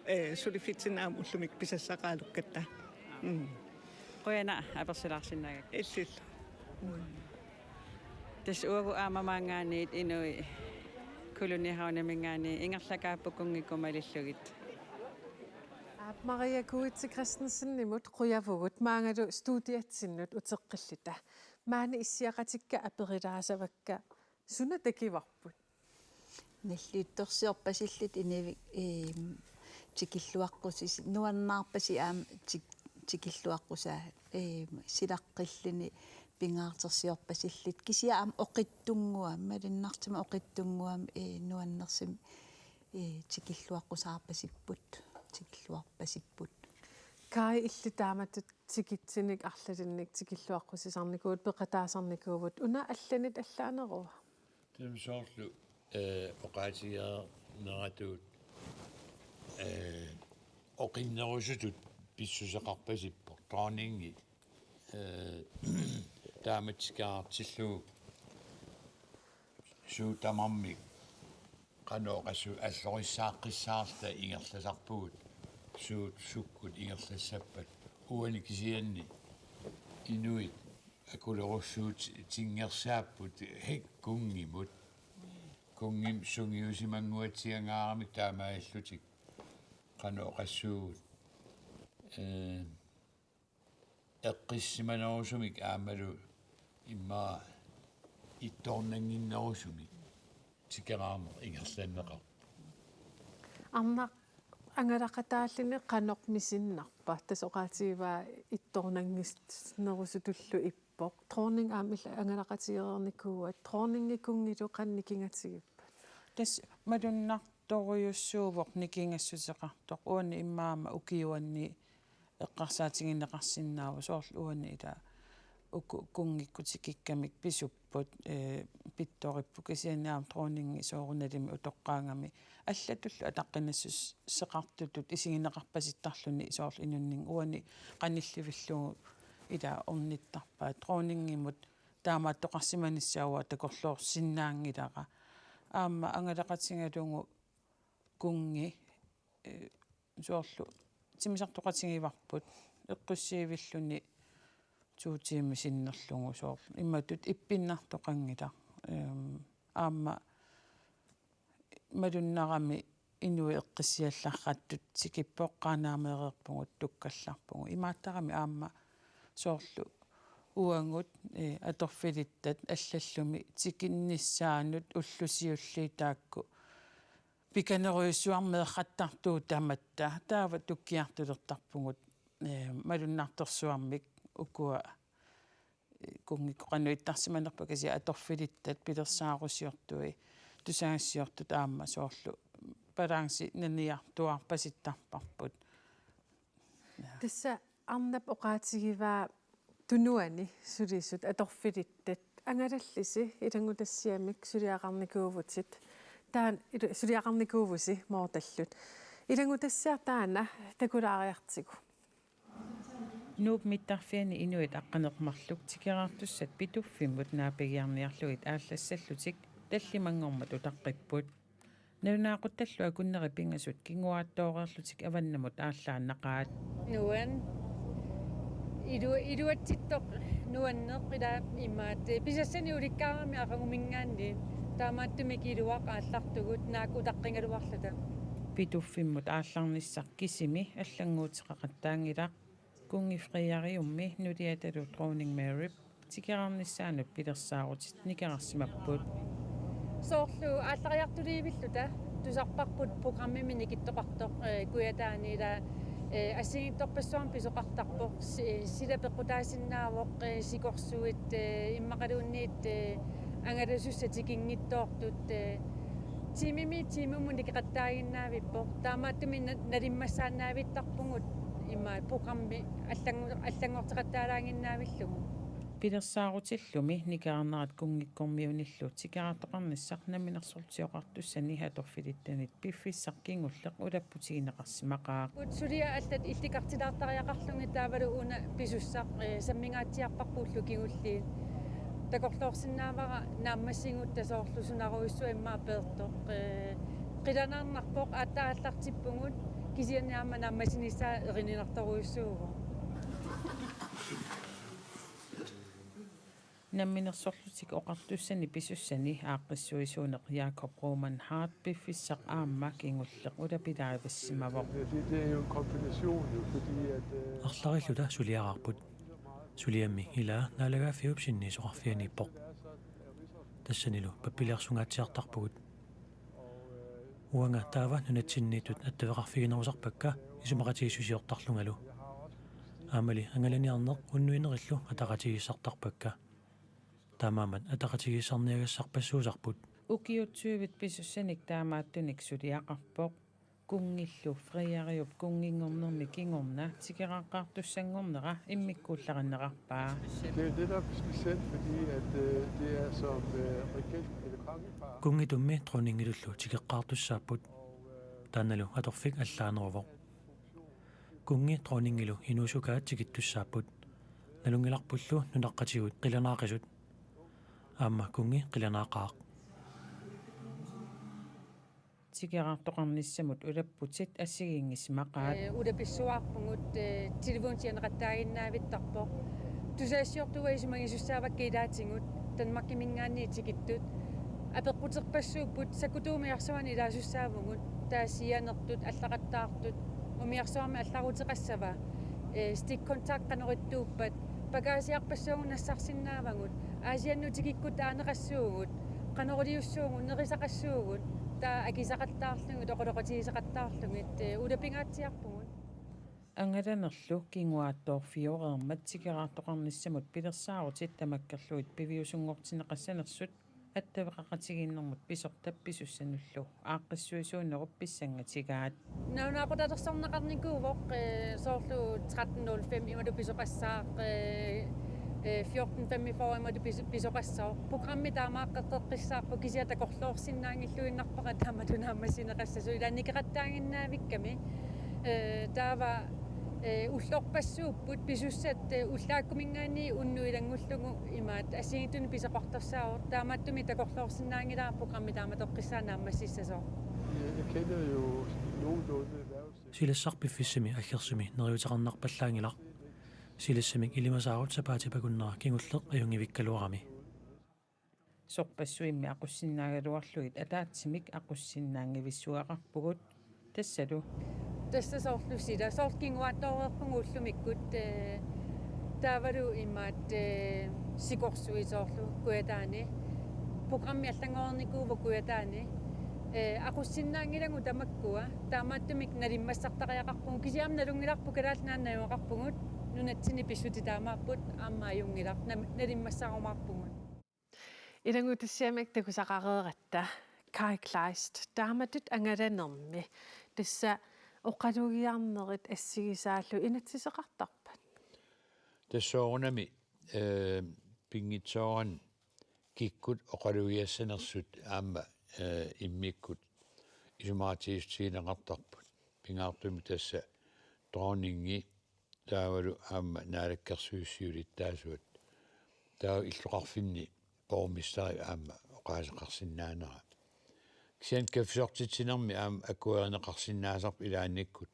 Ee, suliffitsinni aamma ullumikkut pisassaqaralukkatta. Mm. Qujanaq apersulaarsinnaagakku. Illillu. Tassa uagut aamma maanngaanniit inuit Kolonihavniminngaanniit ingerlakaapput kunngikkut malillugit. Aap, Maria Kuitse Christensenimut qujavugut, maangalu studiatsinnut uteqqilluta. Maani issiaqatikka aperilaassavakka, suna takuarput? Nalliuttorsiorpasilluta inuit, eem, tikilluaqqusis-, nuannaarpasi aamma tik-, tikilluaqqusaa, eem, silaqqilluni pingaartorsiorpasilluta. Kisianni aamma oqitsunnguamik, malunnartumik oqitsunnguamik, ee, nuannersumik, ee, tikilluaqqusaarpasipput, tikilluarpasipput. Kaj, illit taamatut tikitsinik arlalinnik tikilluaqqusaarnikuuvutit, peqataasarnikuuvutit, una allanit allaanerua? Taama soorlu, ee, oqaatigineratut, ee, oqinnerusutut pissuseqarpasippoq, dronningi, ee, taama tikeraartillugu suut tamarmik qanoq oqassu-, allorissaaqqissaarluta ingerlasarpugut, suut sukkut ingerlassappat. Uani kisianni inuit akulerussuutinngersaapput, hej, kunngimut. Kunngimik sungiusimannguatsigangaaramik taamaalillutik qanoq oqassuugut, ee, eqqissisimanerusumik aammalu immaqa ittoornannginnerusumik tikeraarneq ingerlanneqarpoq. Arnaq angalaqataalluni qanoq misinnarpa? Tassa oqaatigivaa ittoornannginnerusutullu ippoq. Dronning aamma illit angalaqatigereernikuuat. Dronningi kunngilu qanoq nikingatigippat? Tassa malunnartorujussuuvoq nikingassuteqartoq. Uani immaqa aamma ukiuanni eqqarsaatigineqarsinnaavoq, soorlu uani ila uku kunngikkut tikikkamik pisupput, ee, pittoripput, kisianni aamma dronningi soorunalimi utoqqaagami allatullu ataqqinassuseqartutut isigineqarpasittarluni, soorlu inunnik uani qanillivillugu ila ornittarpaat. Dronningimut taamaattoqarsimanissaq uanga takorloorsinnaanngilara. Aamma angalaqatigalugu kunngi, ee, soorlu timmisartoqatigivarput eqqussiivilluni to tiimit sinnerlugu, soorlu imatut ippinnartoqanngilaq. Ehm, aamma malunnarami inuit eqqissiallartut tikippoq, Qaanaameereerpugut, tukkallarpugut. Imaattarami aamma soorlu uagut, ee, atorfilittat allallumi tikinnissaannut ullut siulliit taakku pikanerujussuarmeeqattaartugut tamatta. Taava tukkiartulertarpugut, ee, malunnartorsuarmik ukua, ee, kunngikkut qanoq ittarsimanerput, kisianni atorfilittat pilersaarusiortui tusagassiortut aamma soorlu balanci naniartuarpasittarparput. Tassa arnap oqaatigivaa tunuani sulisut atorfilittat angalallusi ilanngutassiamik suliaqarnikuuvutit. Taanna ilu-, suliaqarnikuuvusi moortallut. Ilanngutassiaq taanna takulaariartigu. Nuup mittarfiani inuit aqqaneq-marluk tikeraartussat Pituffimmut naapigiarniarlugit aallassallutik tallimanngormat utaqqipput. Nalunaaquttallu akunneri pingasut kinguaattooreerlutik avannamut aallaannaqaat. Nuan. Ilu-, iluatsittoq nuanneq ila imaat. Pisassani ulikkaarami aqaguminngaanniit. Taamaattumik iluaq aallartugut naak utaqqigaluarluta. Pituffimmut aallarnissaq kisimi allannguuteqaqattaanngilaq. Kunngi Frederikummi nuliatalu Dronning Mary tikeraarnissaanut pilersaarutit nikerarsimapput. Soorlu aallariartuliivilluta tusarparput programmimi nikittoqartoq, eh, Kujataani ila, eh, assigiinngitsorpassuarnik pisoqartarpoq, si-, sila peqqutaasinnaavoq, eh, sikorsuit, eh, immaqaluunniit, eh, angalasussat tikinngitsoortut, eh, tiimimi tiimimut nikeqattaaginnaavippoq. Taamaattumik na-, nalimmassaannaavittarpugut ima programmi allangu-, allanngorteqattaalaaginnaavillugu. Pilersaarutillumi nikerarnerat kunngikkormiunillu tikeraartoqarnissaq Namminersorlutik Oqartussanit atorfilittanit piffissaq kingulleq ulapputigineqarsimaqaaq. Suliat allat illikartilaartariaqarlugit taavalu una pisussaq, eh, sammingaatsiarparput ullut kingulliit. Takorloorsinnaavara naammassigutta soorlu sunarujussuaq immaqa peertoq, eh, qilanaarnarpoq aatsaat aallartippugut kisianni aamma naammassinissaa erininartorujussuuvoq. Namminersorlutik Oqartussanit pisussani aaqqissuisuuneq Jakob Roman Hart piffissaq aamma kingulleq ulapilaarsimavoq. Det, det er jo en kombination, jo, fordi at, øh, Arlarilluta suliaraarput. Suliammi ilaa Naalagaaffiup sinniisoqarfianiippoq. Tassanilu pappilersorngaatsiartarpugut. Uanga taava nunatsinniittut attaveqarfiginerusarpakka isumaqatigiissusiortarlungalu. Aammali angalaniarneq unnuinerillu ataqatigiissartarpakka. Taamaammat ataqatigiissaarniagassarpassuusarput. Ukiut tyvit pisussanik taamaattunik suliaqarpoq. Kunngillu Frederiup kunnginngornermi kingorna tikeraartussanngornera immikkuullarinnerarpaa. Det er jo netop specielt, fordi at, øh, det er som, øh, regent eller kongepar. Kunngitummi dronningilullu tikeqqaartussaapput. Taannalu atorfik allaaneruvoq. Kunngi dronningilu inuusukaat tikittussaapput. Nalunngilarpullu nunaqqatigut qilanaaqisut. Aamma kunngi qilanaaqaaq. Tikeraartoqarnissamut ulapputit assigiinngisimaqaat. Eh, ulapissuarpugut, eh, telefonsianeqattaaginnavittarpoq. Tusagassiortugut isumagisussaavakka ilaatigut Danmarkiminngaanniit tikittut. Apeqquterpassuupput sakkutuut umiarsuarni ilaasussaavugut. Taava sianertut, allaqattaartut, umiarsuarmi allaruteqassava. Eh, stikkontakt qanoq ittuuppat. Pagaasiarpassuagut nassarsinnaavagut. Aasiannut tikikkutta aaneqassuugut. Qanoriliussuugut, nerisaqassuugut. Taava akisaqattaarlugit, oqaloqatigisaqattaarlugit, eh, ulapingaatsiarpugut. Angalanerlu kinguaattoorfioreermat tikeraartoqarnissamut pilersaarutit tamakkerlugit piviusunngortinneqassanersut attaveqaqatigiinnermut pisortap pisussanullu aaqqissuisuunerup pissangatigaat. Nalunaaqutaalersorneqarnikuuvoq, eh, soorlu tretten nul fem imalu pisoqassaaq, eh, eh, fjorten femogfyrre imalu pis-, pisoqassaaq. Programmi taamaaqqeqqissaarpoq kisianni takorloorsinnaanngilluinnarpara taamatut naammassineqassasoq. Ilaa nikeqattaaginnaavikkami, eh, taava, eh, ullorpassuupput pisussat, eh, ullaakkuminngaanniit unnuk ilanngullugu imaat assigiinngitsunik pisoqartussaavoq. Taamaattumik takorloorsinnaanngilara programmi taamatoqqissaaq naammassissasoq. Jeg kender jo nogenlunde erhvervs- Silassaq piffissami aggersumi neriuteqarnarpallaanngilaq. Silassamik ilimasaarut sapaatip akunnera kingulleq ajunngivikkaluarami. Sorpassuimmi aqussinnaagaluarlugit ataatsimik aqussinnaanngivissuaqarpugut tassalu. Tassa soorlu sila, soorlu kinguaattooreerpugut ullumikkut, eh, taavalu imaat, eh, sikorsuit soorlu Kujataani. Programmi allanngornikuuvoq Kujataani. Eh, aqussinnaanngilagut tamakkua, taamaattumik nalimmassartariaqarpugut. Kisianni aamma nalunngilarput Kalaallit Nunaanni najugaqarpugut, nunatsinni pissutsit taamaapput, aamma ajunngilaq, nam-, nalimmassarumaarpugut. Ilanngutassiamiik takusaqareeratta Kai Kleist, taamatut angalanermi tassa oqalugiarnerit assigisaallu inatsiseqartarpat? Tassa soorunami, eh, pinngitsoorani kikkut oqalugiassanersut aamma, eh, immikkut isumaqatigiissutigineqartarput. pingaartumik tassa dronningi taavalu aamma naalakkersuisut siulittaasuat. Taava illoqarfinni borgmesteri aamma oqaaseqarsinnaanera. Kisianni kaffisortitsinermi aamma akuerineqarsinnaasarpoq ilaannikkut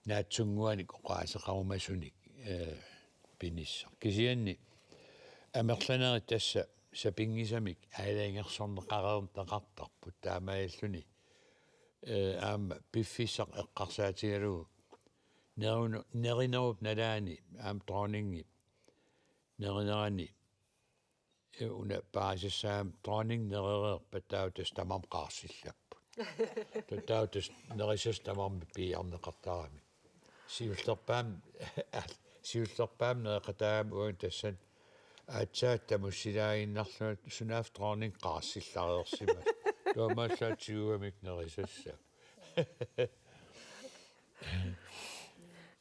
naatsunnguanik oqaaseqarumasunik, eh, pinissaq. Kisianni amerlanerit tassa sapinngisamik aalajangersorneqareerneqartarput taamaalilluni, eh, aamma piffissaq eqqarsaatigalugu nerunu-, nerinerup nalaani aamma dronningip nerinerani, eh, una paasissaam dronning nerereerpat taava tassa tamarmik qaarsillapput. Ta-, taava tassa nerisassat tamarmik piiarneqartaramik. Siullerpaamik, siullerpaamik nereqataagami uanga tassani aatsaat tamussilaaginnarlunga sunaaffa dronning qaarsillareersimasoq. Taamaallaat tigugamikku nerisassat.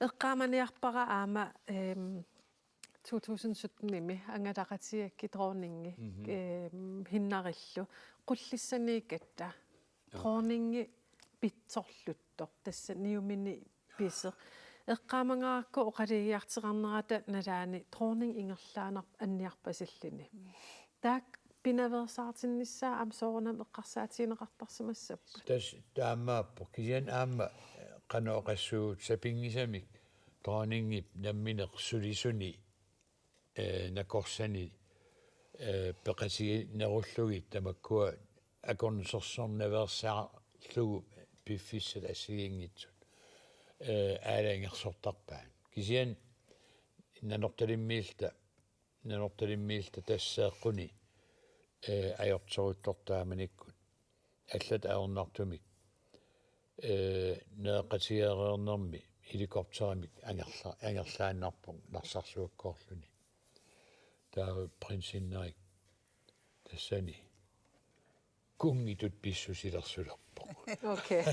Eqqaamaniarpara aamma, ehm, to tusind sytten-imi angalaqatigigakkit dronningi, Mhm. ehm, hinnarillu. Qullissaniikkatta. Joo. Dronningi pitsorluttoq, tassa niumini pisoq. Eqqaamangaarakku oqalugiartoqarnerata nalaani dronning ingerlaannarpoq anniarpasilluni. Taakku pinaveersaartinnissaat aamma soorunami eqqarsaatigineqartarsimassapput. Tassa taamaappoq. Kisianni aamma, eh, qanoq oqassuugut sapinngisamik dronningip nammineq sulisuni, eh, nakorsani, eh, peqatiginerullugit tamakkua akornusersornaveersaarlugu piffissat assigiinngitsut, eh, aalajangersortarpaat. Kisianni Nanortalimmiilluta, Nanortalimmiilluta tasseeqquni, eh, ajortoruttortaamanikkut allat ajornartumik, eh, nereqatigeereernermi helikopterimik angerla-, angerlaannarpoq Narsarsuakkoorluni. Taava prinsinnerik tassani kunngitut pissusilersulerpoq. Okay.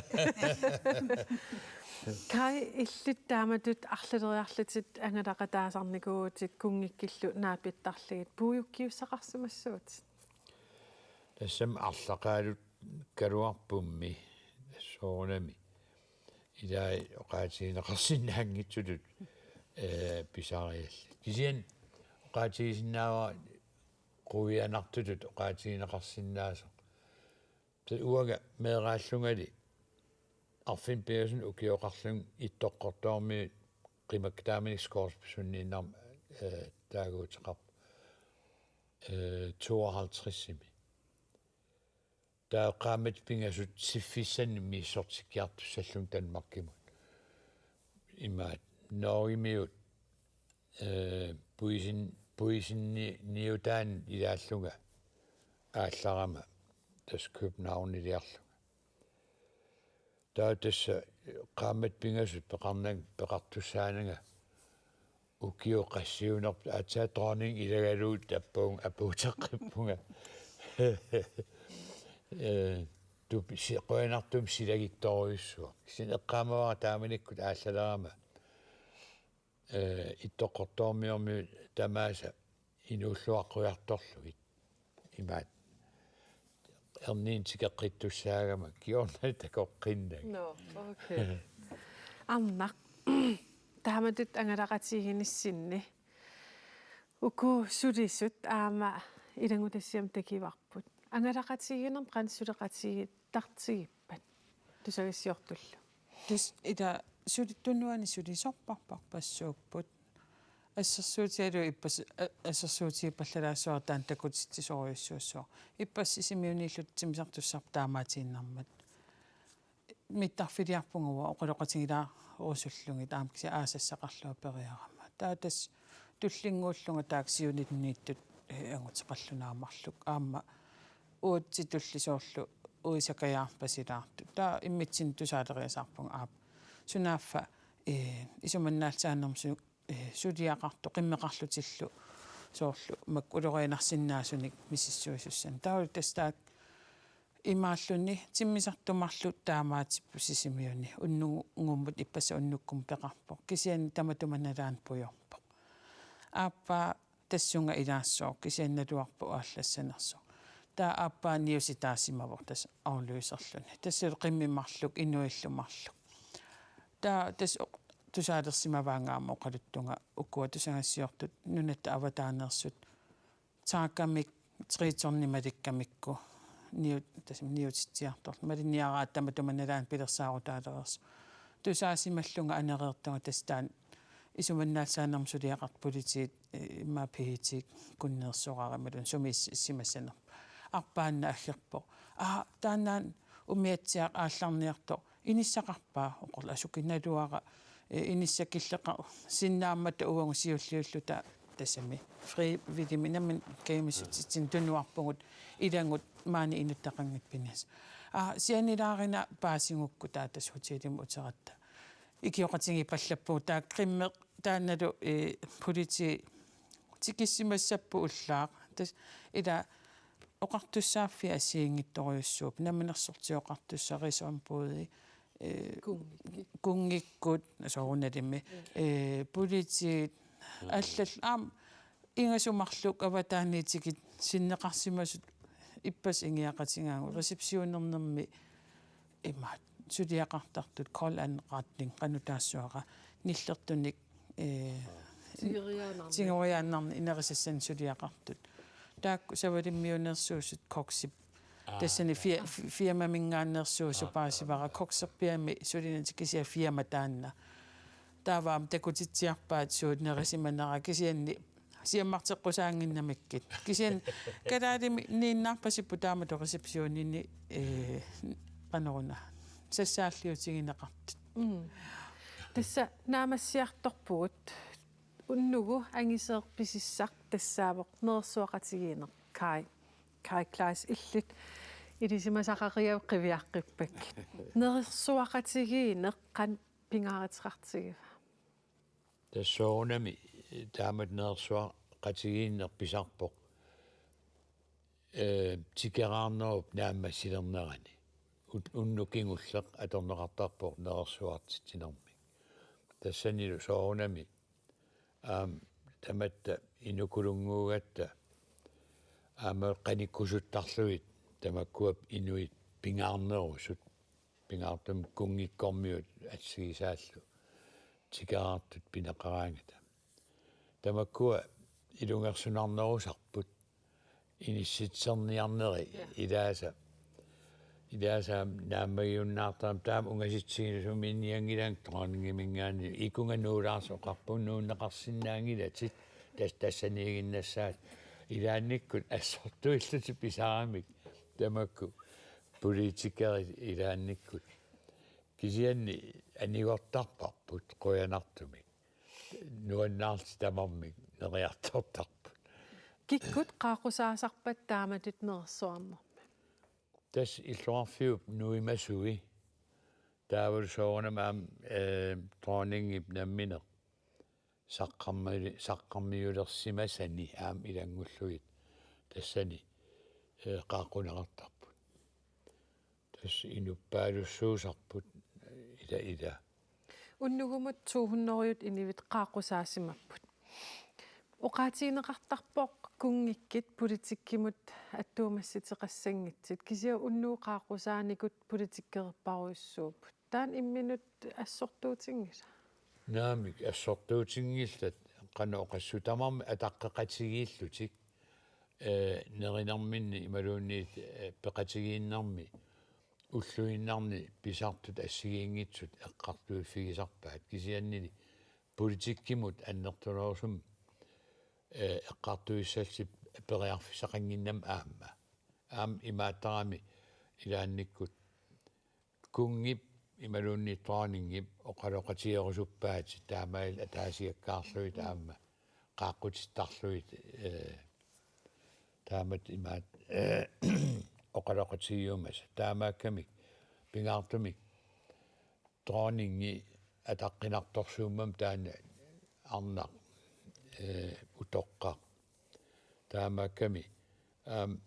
Kaj, illit taamatut arlaleriarlutit angalaqataasarnikuuvutit kunngikkillu naapittarlugit, puigukkiussaqarsimassavatit? Tassami arlaqaalukkaluarpummi soorunami ilai oqaatigineqarsinnaanngitsutut, eh, pisariallit. Kisianni oqaatigisinnaavara quianartutut oqaatigineqarsinnaasoq. Tassa uanga meeraallungali arfineq-pingasunut ukioqarlunga Ittoqqortoormiut qimakka taamani Skovsbysunniinnarmik, eh, taaguuteqarpoq, eh, tooghalvtredsimi. Taava qaammatit pingasut siffissannik misissortikkiartussallunga Danmarkimut. Imaat Norgemiut, eh, puisin-, puisinni-, niutaanni ilaallunga aallarama tassa Københavniliarlunga. Taava tassa qaammatit pingasut peqarnanga, peqartussaananga ukioq qassiunerpoq aatsaat dronning ilagalugu tappavunga apuuteqqippunga. Eh, tupi-, si-, qujanartumik silagittorujussuaq. Kisianni eqqaamavara taamanikkut aallalerama, eh, Ittoqqortoormiormiut tamaasa inuulluaqqujartorlugit. Imaat. Erniinnaq tikeqqittussaagama kingornali takoqqinnagit. Nå, okay. Arnaq. Taamatut angalaqatigiinnissinni. Uku sulisut aamma ilanngutassiami takuarput. Angalaqatigiinnermi qanoq suleqatigiittartigippat tusagassiortullu? Tassa ila suli-, tunuani sulisorparparpassuupput. Assersuutigalugu ippassaq, a-, assersuutigippallalaassuara taanna takutitsisorujussuussaaq. Ippassaq Sisimiuniilluta timmisartussarput taamaatiinnarmat. Mittarfiliarpunga uanga oqaloqatigilaarusullugit aamma kisianni aasassaqarlunga periarama. Taava tassa tullinnguullunga taakku siunissaniittut, eh, anguteqarlunga marluk. Aamma uatsitulli soorlu uisakajaarpasilaartut. Taava immitsinnut tusaaleriasaarpunga aap. Sunaaffa, eh, isumannaallisaanermi su-, eh, suliaqartoq qimmeqarlutillu soorlu makku ulorianarsinnaasunik misissuisussanik. Taava tassa taakku imaalluni timmisartut marluk taamaatipput Sisimiuni. Unnunngummut ippassaq unnukkumut peqarpoq. Kisianni tamatuma nalaani pujorpoq. Aappaa tassunga ilaassooq, kisianni naluarpoq aallassanersoq. Taava aappaa niusitaasimavoq tassa afløserluni. Tassalu qimmit marluk, inuillu marluk. Taava tassa oq-, tusaalersimavaannga aamma oqaluttunga ukua tusagassiortut nunatta avataaneersut, taakkamik, Tritonimik malikkamikku, niut-, tassami niutitsiartorlu, malinniaraat tamatuma nalaani pilersaarutaalereersut. Tusaasimallunga anereertunga tassa taanna isumannaallisaanermut suliaqartut politiit, eh, immaqa P E T-kkunneersoraara imaluunniit sumiissimassanerput. Arpaannaq aggerpoq: Aa, taannaana umiatsiaq aallarniartoq inissaqarpa? Oqarlunga: Asuki naluara, eh, inissakilleqarsinnaammata uagut siulliulluta tassami frivilligimik nammineq kajumissutsitsinnut tunuarpugut ilagut maani inuttaqanngitsoq pingasut. Aa, sianilaarina paasigukku taava tassa hotelimi uteratta ikioqatigiipallappugut, taava qimmeq taannalu, eh, politiit tikissimassapput ullaaq. Tassa ila oqartussaaffii assigiinngitsorujussuupput, namminersorti oqartussat, rigsombudi, eh, Kunngikkut. Kunngikkut, soorunalimi, eh, politiit, allallu aamma ingasoq marluk avataaniit tikitsinneqarsimasut ippassaq ingiaqatigaagut, receptionernermi imaattoq suliaqartartut, koldtandretning, qanoq taassavara, nillertunik, eh, Tigoriaannarnik. Tigoriaannarnik inerisassanik suliaqartut. Taakku Savalimmiuneersuusut koksip. Aa. Tassani fir-, fi-, firmaminngaanneersuusoq. Aa, paasivara, aa. Kokserpiami sulinerit kisianni firma taanna. Taava aamma takutitsiarpaat suut nerisimanera, kisianni siammarteqqusaannginnamikkit. Kisianni kalaalimiinnaarpasipput taamatut receptionini, eh, qanoruna, sassaalliutigineqartut. Mm. Tassa naammassiartorpugut. Unnugu angiseeraq pisissaq tassaavoq nerersuaqatigiinneq, Kaj. Kaj Kleist, illit ilisimasaqaqigavit qiviaqqippakkit. Nerersuaqatigiinneq qanoq pingaaruteqartigiva? Tassa soorunami taamatut nerersuaqatigiinneq pisarpoq, eh, tikeraarnerup naammassilernerani. Ut-, unnuk kingulleq atorneqartarpoq nerersuartitsinermik. Tassanilu soorunami aamma tamatta inukulunnguugatta aamma qanikkusuttarlugit tamakkua inuit pingaarnerusut, pingaartumik kunngikkormiut assigisaallu tikeraartut pineqaraangata. Tamakkua ilungersunarnerusarput, inissitserniarneri. Ja. Ilaasa, ilaasa naammagiunnaartarami, taama ungasitsigisumiinnianngilagut, dronningiminngaanniit ikunga nuulaarsoqarpoq, nuunneqarsinnaanngilatit, tas-, tassaniiginnassaat. Ilaannikkut assortuillutik pisaramik tamakku politikerit ilaannikkut. Kisianni anigortarparput qujanartumik. Nuannaarlutik tamarmik neriartortarput. Kikkut qaaqqusaasarpat taamatut nerersuarnermi? Tassa illoqarfiup nuimasui. Taavalu soorunami aamma, eh, dronningip nammineq saqqarmi-, saqqarmiulersimasani aamma ilanngullugit tassani, eh, qaaqquneqartarput. Tassa inuppaalussuusarput, eh, ila, ila. Unnugumut to hundrede inuit qaaqqusaassimapput. Oqaatigineqartarpoq kunngikkut politikkimut attuumassuteqassanngitsut, kisianni unnugu qaaqqusaanikut politikkerparujussuupput. Taanna imminut assortuutinngilaq? Naamik, assortuutinngillat, qanoq oqassuunga, tamarmik ataqqeqatigiillutik, eh, nerinerminni imaluunniit, eh, peqatigiinnermi ulluinnarni pisartut assigiinngitsut eqqartuiffigisarpaat, kisiannili politikkimut annertunerusumik, eh, eqqartuissallutik periarfissaqannginnamik aamma. Aamma imaattarami ilaannikkut kunngip imaluunniit dronningip oqaloqatigerusuppaatit, taamaalillutik ataasiakkaarlugit aamma qaaqqutittarlugit, eh, taamatut imaattoq, eh, oqaloqatigiumasat. Taamaakkami pingaartumik dronningi ataqqinartorsuummata taanna arnaq, eh, utoqqaq. Taamaakkami aamma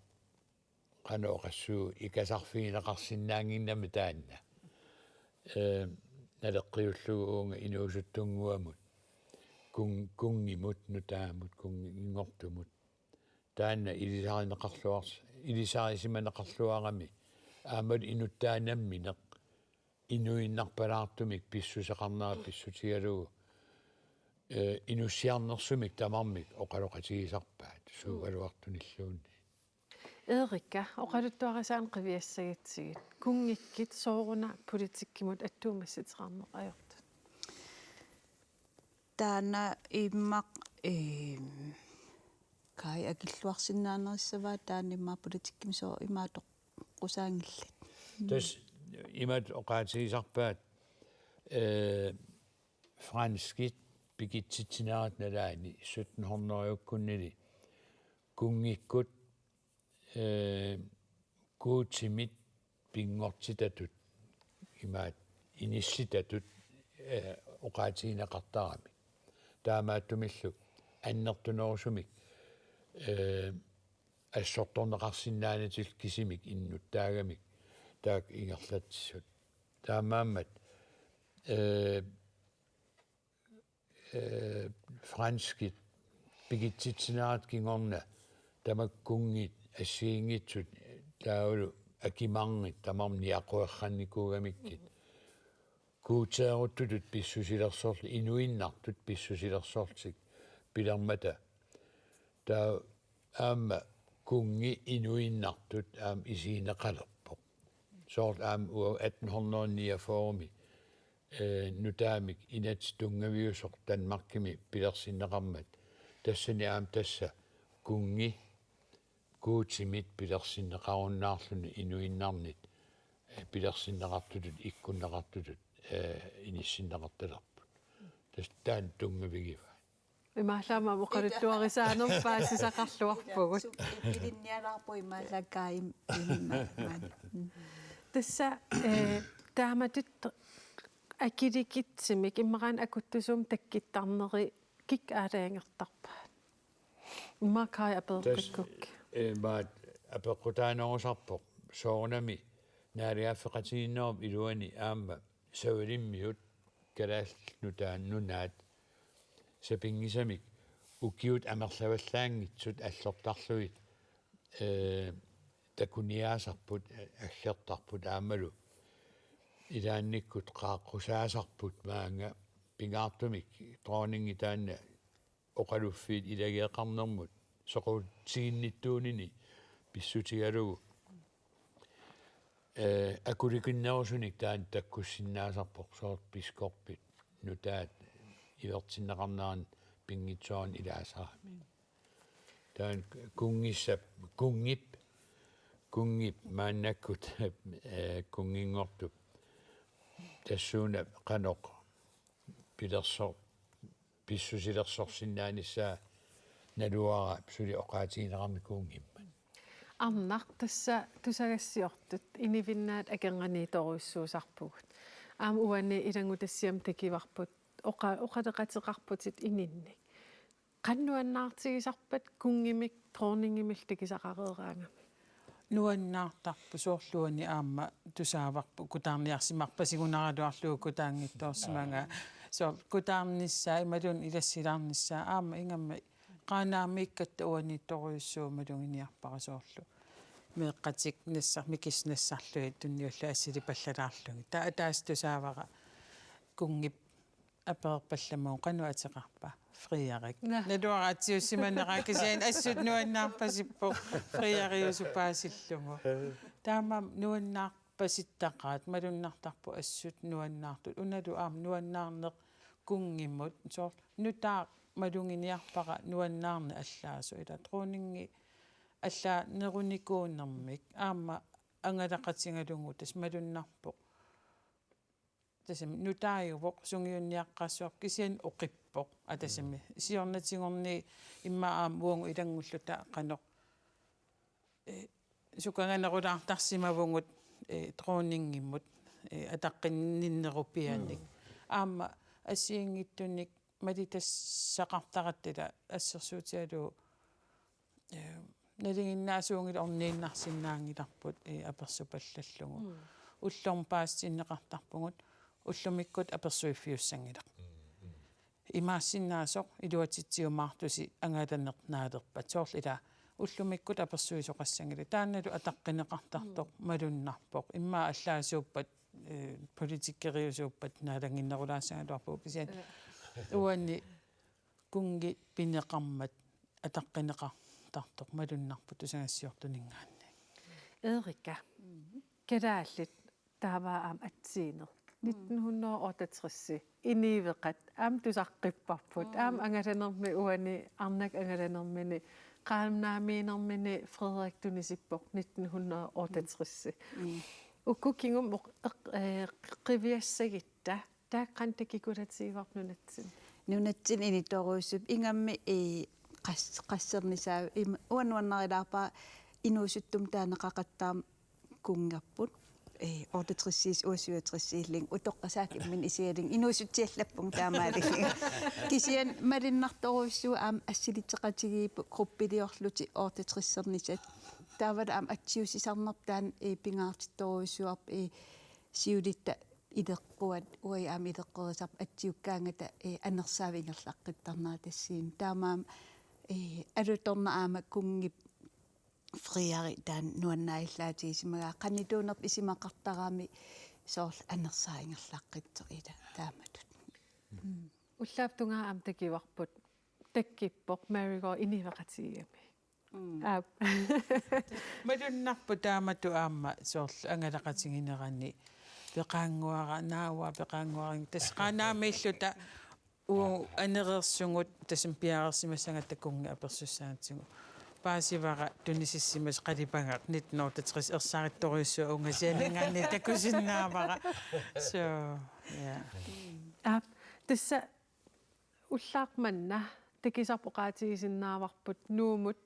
qanoq oqassuunga ikasarfigineqarsinnaannginnami taanna. Eh, naleqqiullugu uunga inuusuttunnguamut, kun-, kunngimut, nutaamut, kunnginngortumut. Taanna ilisarineqarluars-, ilisarisimaneqarluarami aammalu inuttut nammineq inuinnarpalaartumik pissuseqarnera pissutigalugu, eh, inussiarnersumik tamarmik oqaloqatigisarpaat suugaluartunilluunniit. Erika, oqaluttuarisaaneq qiviassagitsigit. Kunngikkut sooruna politikkimut attuumassuteqarneq ajortut? Taanna immaqa, ehm, Kaj akilluarsinnaanerissavaa taanna immaqa politikkimi sooq imaattoq qusaanngillat. Tassa imatut oqaatigisarpaat, eh, franskit pikitsitsinerat nalaani sytten hundrede-kkunnili kunngikkut, eh, Guutimit pinngortitatut imaat inissitatut, eh, oqaatigineqartaramik. Taamaattumillu annertunerusumik, eh, assortorneqarsinnaanatik kisimik innuttaagamik taakku ingerlatsisut. Taamaammat, eh, eh, franskit pikitsitsinerat kingorna tamakku kunngit assigiinngitsut taavalu akimarngit tamarmik niaqoreernikuugamikkit. Guuteeruttutut pissusilersorlutik, inuinnartut pissusilersorlutik pilermata. Taava aamma kunngi inuinnartut aamma isigineqalerpoq. Soorlu aamma uagut atten hundrede niogfyrre-mi, eh, nutaamik inatsit tunngaviusoq Danmarkimi pilersinneqarmat. Tassani aamma tassa kunngi Guutimit pilersinneqarunnaarluni inuinnarnit, eh, pilersinneqartutut, ikkunneqartutut, eh, inissinneqartalerput. Tassa taanna tunngavigivaa. Imaallaat aamma oqaluttuarisaanermut paasisaqarluarpugut. Sum ilinnialaarpoq imaallaat Kajip imma maani. Mm. Tassa, eh, taamatut akilikitsumik immaqa akuttusumik takkuttarneri kikkut aalajangertarpaat? Immaqa Kaj apereqqikkukkit. Tassa, eh, maat apeqqutaanerusarpoq. Soorunami naalagaaffeqatigiinnerup iluani aamma Savalimmiut Kalaallit Nunaat, Nunaat sapinngisamik ukiut amerlavallaanngitsut allortarlugit, eh, takuniaasarput, aggertarput aammalu ilaannikkut qaaqqusaasarput maanga pingaartumik dronningi taanna oqaluffiit ilageeqarnermut soqutiginnittuunini pissutigalugu, eh, akulikinnerusunik taanna takkussinnaasarpoq soorlu biskoppit nutaat ivertinneqarneranni pinngitsoorani ilaasarami. Taanna kunngissap, kunngip, kunngip maannakkut, eh, kunnginngortup tassuuna qanoq pilersoq, pissusilersorsinnaanissaa naluara suli oqaatigineqarnikuunngimmat. Arnaq, tassa tusagassiortut inuinnaat akornanniittorujussuusarpugut. Aamma uani ilanngutassiami takuarput oqa-, oqaloqateqarputit ininnik. Qanoq nuannaartigisarpat kunngimik dronningimillu takusaqareeraangami? Nuannaartarpoq, soorlu uani aamma tusaavarput kutaarniarsimarpasigunaraluarlugu kutaanngitsoorsimagaa. Soorlu kutaarnissaa imaluunniit ilassilaarnissaa aamma ingammik Qaanaamiikkatta uaniittorujussuuvoq, maluginiarpara soorlu meeqqatik nassar-, mikisut nassarlugit tunniullugit assilipallalaarlugit. Taava ataaseq tusaavara kunngip apereerpallamuuvoq qanoq ateqarpa, Frederik. Naa. Naluara atsiussimanera kisianni assut nuannaarpasippoq Frederiusut paasillugu. Taamaammat nuannaarpasittaqaat, malunnartarpoq assut nuannaartut. Unalu aamma nuannaarneq kunngimut. Soorlu nutaaq maluginiarpara nuannaarneq allaasoq, ila dronningi allaanerunikuunermik aamma angalaqatigalugu tassa malunnarpoq. Tassami nutaajuvoq, sungiunniaqqaassuarpoq kisianni oqippoq. Aa, tassami siornatigornit immaqa aamma uagut ilanngulluta qanoq, eh, sukanganerulaartarsimavugut, eh, dronningimut, eh, ataqqinninnerupianik. Mm. Aamma assigiinngitsunik malitassaqartaratta ila assersuutigalugu, eh, nalinginnaasuugillu orniinnarsinnaanngilarput, eh, apersupallallugu. Mm. Ullormut paasitinneqartarpugut, ullumikkut apersuiffiussanngilaq. Mm, mm. Imaassinnaasoq iluatsitsiumaartusi angalaneq naalerpat. Soorlu ila ullumikkut apersuisoqassanngilaq. Taannalu ataqqineqartartoq, mm, malunnarpoq. Immaqa allaasuuppat eh, politikeriusuuppat naalannginnerulaassagaluarpugut kisianni uani kunngi pineqarmat ataqqineqartartoq malunnarpoq tusagassiortuninngaanniit. Erika, kalaallit taava aamma atsiineq. Nitten hundrede og otteogtres. Inuiaqatigiit aamma tusaqqipparput. Aamma angalanermi uani arnaq angalanermini, qaannaminermini Frederik tunisippoq nitten hundrede og otteogtres. Uku kingumut eq-, eh, qiviassagitta, taakku qanoq takikulatigivarput nunatsinni? Nunatsinni inittorujussuupput ingammik i qas-, qassernisaa-, im-, uanga nuannarilaarpara inuusuttumik taaneqaqattaarmat kunngerput. Eh, otteogtres, uanga syvogtres-iillunga, utoqqasaakka imminut isigalunga, inuusutsiallappunga taamaalillunga. Kisianni malunnartorujussuuvoq aamma assilitseqatigiipput gruppiliorlutik otteogtresernisat. Taavalu aamma atsiussisarnerput taanna, eh, pingaartittorujussuuarput, eh, siulitta ileqquat, uagut aamma ileqqorisarput atsiukkaangata, eh, anersaaffik ingerlaqqittarnera tassani. Taamaammat, eh, alutornaq aamma kunngip Frederik taanna nuannaarutigisimagaat, qanittuunerput isumaqartarami soorlu anersaaq ingerlaqqittoq ila taamatut. Ullaap tungaa aamma takuarput, takkuppoq Marigold inuiaqatigiikkami. Aap. Malunnarpoq taamatut aamma soorlu angalaqatiginerani peqaannguara, naava peqaannguara, tassa Qaanaamiilluta uagut anereersugut, tassami piareersimassagatta kunngi apersussaagatsigu. Paasivara tunisissimasut qalipagaq nitten otteogtres ersarittorujussuaq ungasianinngaanniit takusinnaavara. So, ja. Aap, tassa ullaaq manna takusarput oqaatigisinnaavarput Nuummut,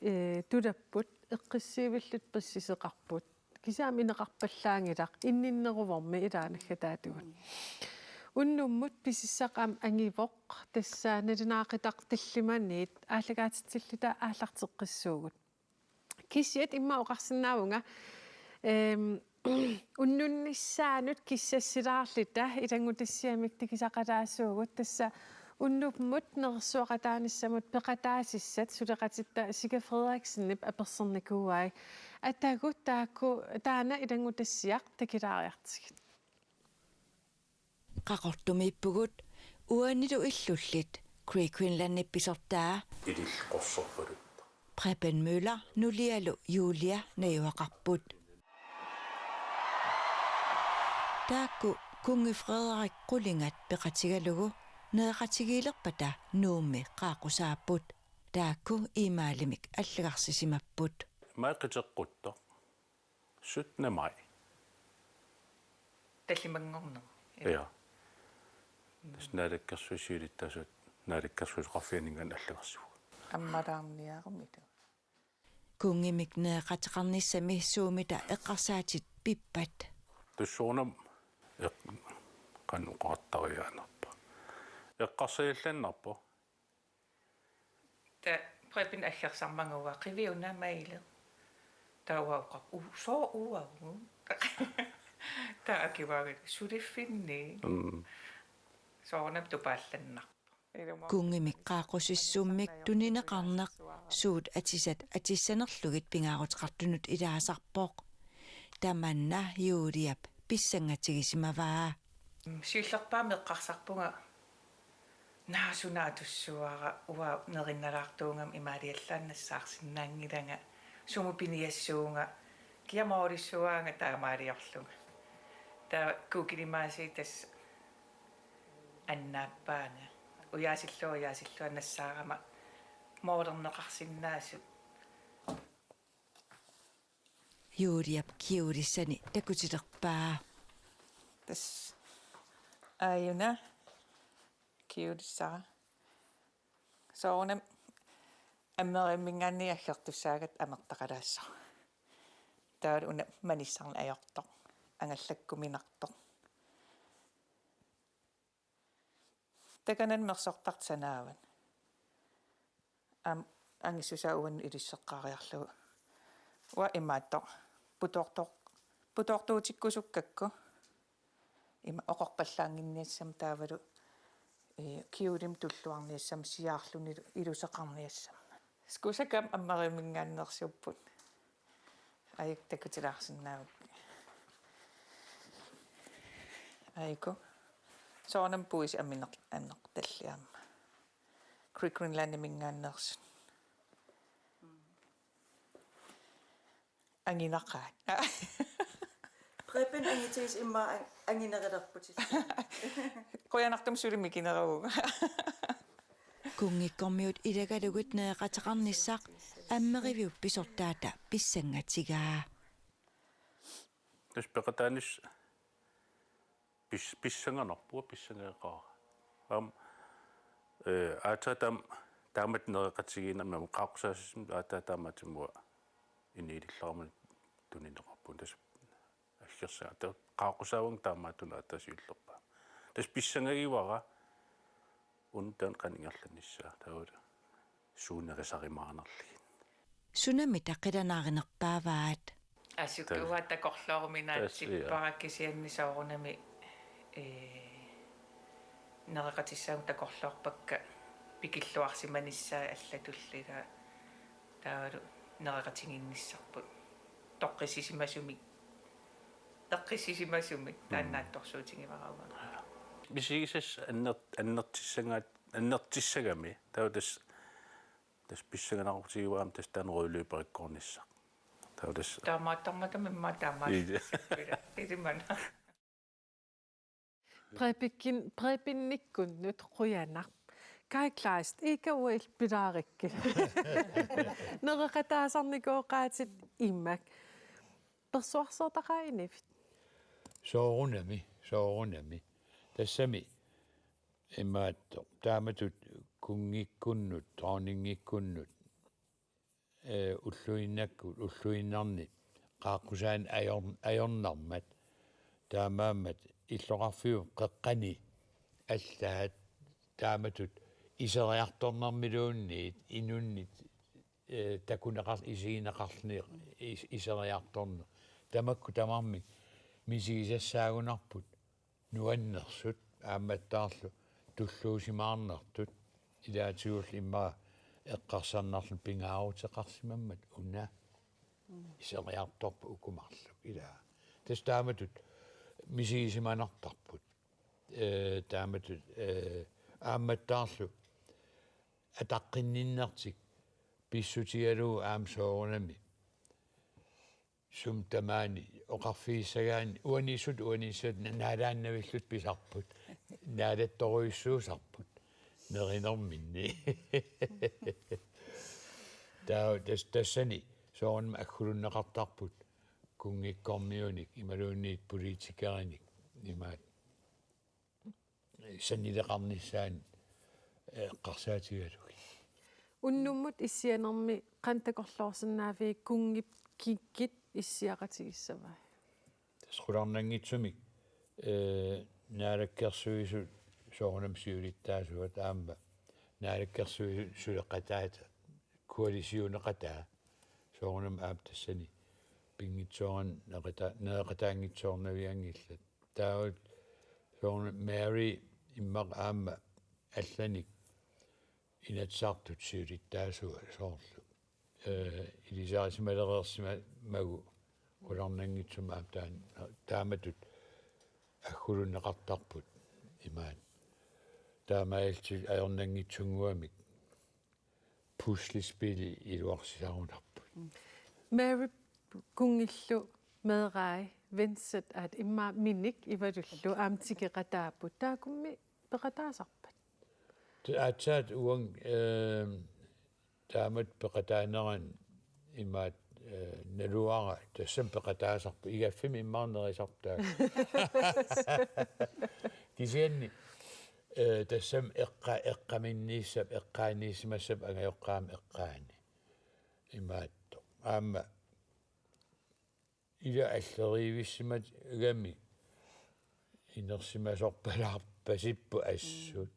eh, tulapput, eqqissivillutik pissuseqarput. Kisianni ineqarpallaanngilaq, inninneruvormi ilaannakkataatigut. Unnummut pisissaq aamma angivoq, tassa nalunaaqutaq tallimaniit aallakaatitsilluta aallarteqqissuugut. Kisianni immaqa oqarsinnaavunga, ehm, unnunnissaanut kissassilaarluta ilanngutassiamik takusaqalaassuugut, tassa unnummut nerersuaqataanissamut peqataasussat suleqatitta Sika Frederiksenip apersernikuuai. Atagu taakku taanna ilanngutassiaq takulaariartigit. Qaqortumiippugut uanilu illullit Great Greenlandip pisortaa Ilil qorsorpalutta. Preben Møller nulialu Julia najugaqarput. Taakku kunngi Frederik qulingat peqatigalugu nereqatigiilerpata Nuummi qaaqqusaapput. Taakku e-mailimik allagarsisimapput. Maj qiteqquttoq. Syttende maj. Tallimanngornermi. Ja. Tassa Naalakkersuisut siulittaasuat Naalakkersuisoqarfianinngaanniit allagarsivugut. Ammalaarniarumillu. Kunngimik nereqateqarnissami suumita eqqarsaatit pippat? Tassa soorunami eq-, qanoq oqartariaanerpa. Eqqarsaallannarpoq. Taava Preben aggersarmagua qiviuna maili. Taava uanga oqarpoq: "Uu, sooq uagut?" Taava akuagut: "Suliffinni." Mm. Soorunami tupaallannarpoq. Ilumut. Kunngimik qaaqqusissummik tunineqarneq suut atisat atissanerlugit pingaaruteqartunut ilaasarpoq. Tamanna Juliap pissangatigisimavaa. Siullerpaamik eqqarsarpunga: "Naa, suna atussavara, uanga nerinnalaartuugama imaaliallaannassaarsinnaanngilanga, sumut piniassuunga, kia moorissuaanga taamaaliorlunga." Taava Google Imaasii tassa annaappaanga. Ujaasillunga, ujaasillunga nassaarama moolerneqarsinnaasut. Juliap kjolissani takutilerpaa. Tassa aajuna kjolissara. Soorunami Amerikaminngaanniit aggertussaagatta amertaqalaassaaq. Taavalu una manissarneq ajortoq, angallakkuminartoq. Takanani mersortartut sanaavat. Aamma angissusaa uannut ilisseqqaariarlugu. Uanga imaattoq putoortoq-, putoortuutikkusukkakku. Ima oqorpallaannginniassammat taavalu, eh, kjolimik tulluarniassammat siaarlunilu iluseqarniassammat. Skuusakka aamma Amerikaminngaanneersuupput. Aajuna takutilaarsinnaavakkit. Aiku. Soorunami puisi amineq-, annertalliamma. Great Greenlandiminngaanneersut. Anginaqaat. Preben angitigisoq immaqa ang-, anginerulerputit. Qujanartumik suli mikineruvugut. Kunngikkormiut ilagalugit nereqateqarnissaq Ammeriviup pisortaata pissangatigaa. Tassa peqataanis-, pis-, pissanganarpoq, pissangageqaara. Aamma, eh, aatsaat taama, taamatut nereqatigiinnermi qaaqqusaassuseq aatsaat taamaattumik inuuleramik tunineqarpoq. Tassa aggersaataa qaaqqusaavunga taamaattunik aatsaat siullerpaamik. Tassa pissangagivara. Una taanna qanoq ingerlanissaa, taava suunerisarimaarnerlugit. Sunami taqilanarinerpaavaat. Asukua takorlooruminaatsippara. Tassa, ja. Kisianni soorunami, ee, nereqatissaagut takorloorpakka pikilluarsimanissaat allatulli, taavalu nereqatiginnissarput toqqissisimasumik. Toqqissisimasumik. Mm. Taanna naatsorsuutigivara uanga. Misigisassat anner-, annertissagaat, annertissagami. Taava tassa, tassa pissanganaqutigivaat aamma tassa taanna rødløberikkoornissaq. Taava tassa. Taamaattarmatami immaqa taamaat. Ii. Ilimanaq. Prebennikkunnut qujanaq. Kaj Kleist, ikka uil pilaarikki. Nereqataasarnikooqaatit imak. Persuarsoortaqaat inivit? Soorunami, soorunami. Tassami imaattoq, taamatut kunngikkunnut, dronninngikkunnut, eh, ulluinnakkut, ulluinnarni, qaaqqusaanni ajor-, ajornarmat, taamaammat illoqarfiup qeqqani allaat taamatut iseriartornermiluunniit, inunnit, eh, takuneqar-, isigineqarluni is-, iseriartorneq. Tamakku tamarmik misigisassaagunarput nuannersut, aammattaarlu tulluusimaarnertut, ilaatigullu immaqa eqqarsarnarluni pingaaruteqarsimammat una iseriartorpoq uku marluk, ilaa. Tassa taamatut misigisimanartarput. Eh, taamatut, eh, aammattaarlu ataqqinninnertik pissutigalugu aamma soorunami. Sumi tamaani oqarfigissagaanni uaniissut, uaniissut na-, naalaannavillutik pisarput. Naalattorujussuusarput. Nerinerminni. Taava tas-, tassani soorunami aggulunneqartarput kunngikkormiunik imaluunniit politikerinik imaat sanileqarnissaannik eqqarsaatigalugit. Unnummut issianermi qanoq takorloorsinnaavigit kunngikkit issiaqatigissavai? Tassa qularnanngitsumik, eh, Naalakkersuisut soorunami siulittaasuat aamma Naalakkersuisut suleqataata, koalitioneqataa, soorunami aamma tassani pinngitsoorani nereqata-, nereqataanngitsoornavianngillat. Taava soorunami Mary immaqa aamma allanik Inatsisartut siulittaasua soorlu. Eh, ilisarisimalereersimagu qularnanngitsumik aamma taan-, taamatut aggulunneqartarput imaat. Taamaalillutik ajornanngitsunnguamik puslespili iluarsisarunarput. Mary kunngillu meerai Vincent aat immaqa minik Ivalullu aamma tikeqataapput. Taakkummi peqataasarpat? Te-, aatsaat uang, ehm, taamatut peqataanerani imaat, eh, naluara tassami peqataasarpoq, igaffimmi immaqa nerisarpoq taakku. Kisianni, eh, tassami eqqa-, eqqaminniissap-, eqqaaniissimassappat angajoqqaami eqqaani. Imaattoq. Aamma ila alleriivissimatigami inersimasorpalaarpasipput assut. Mm.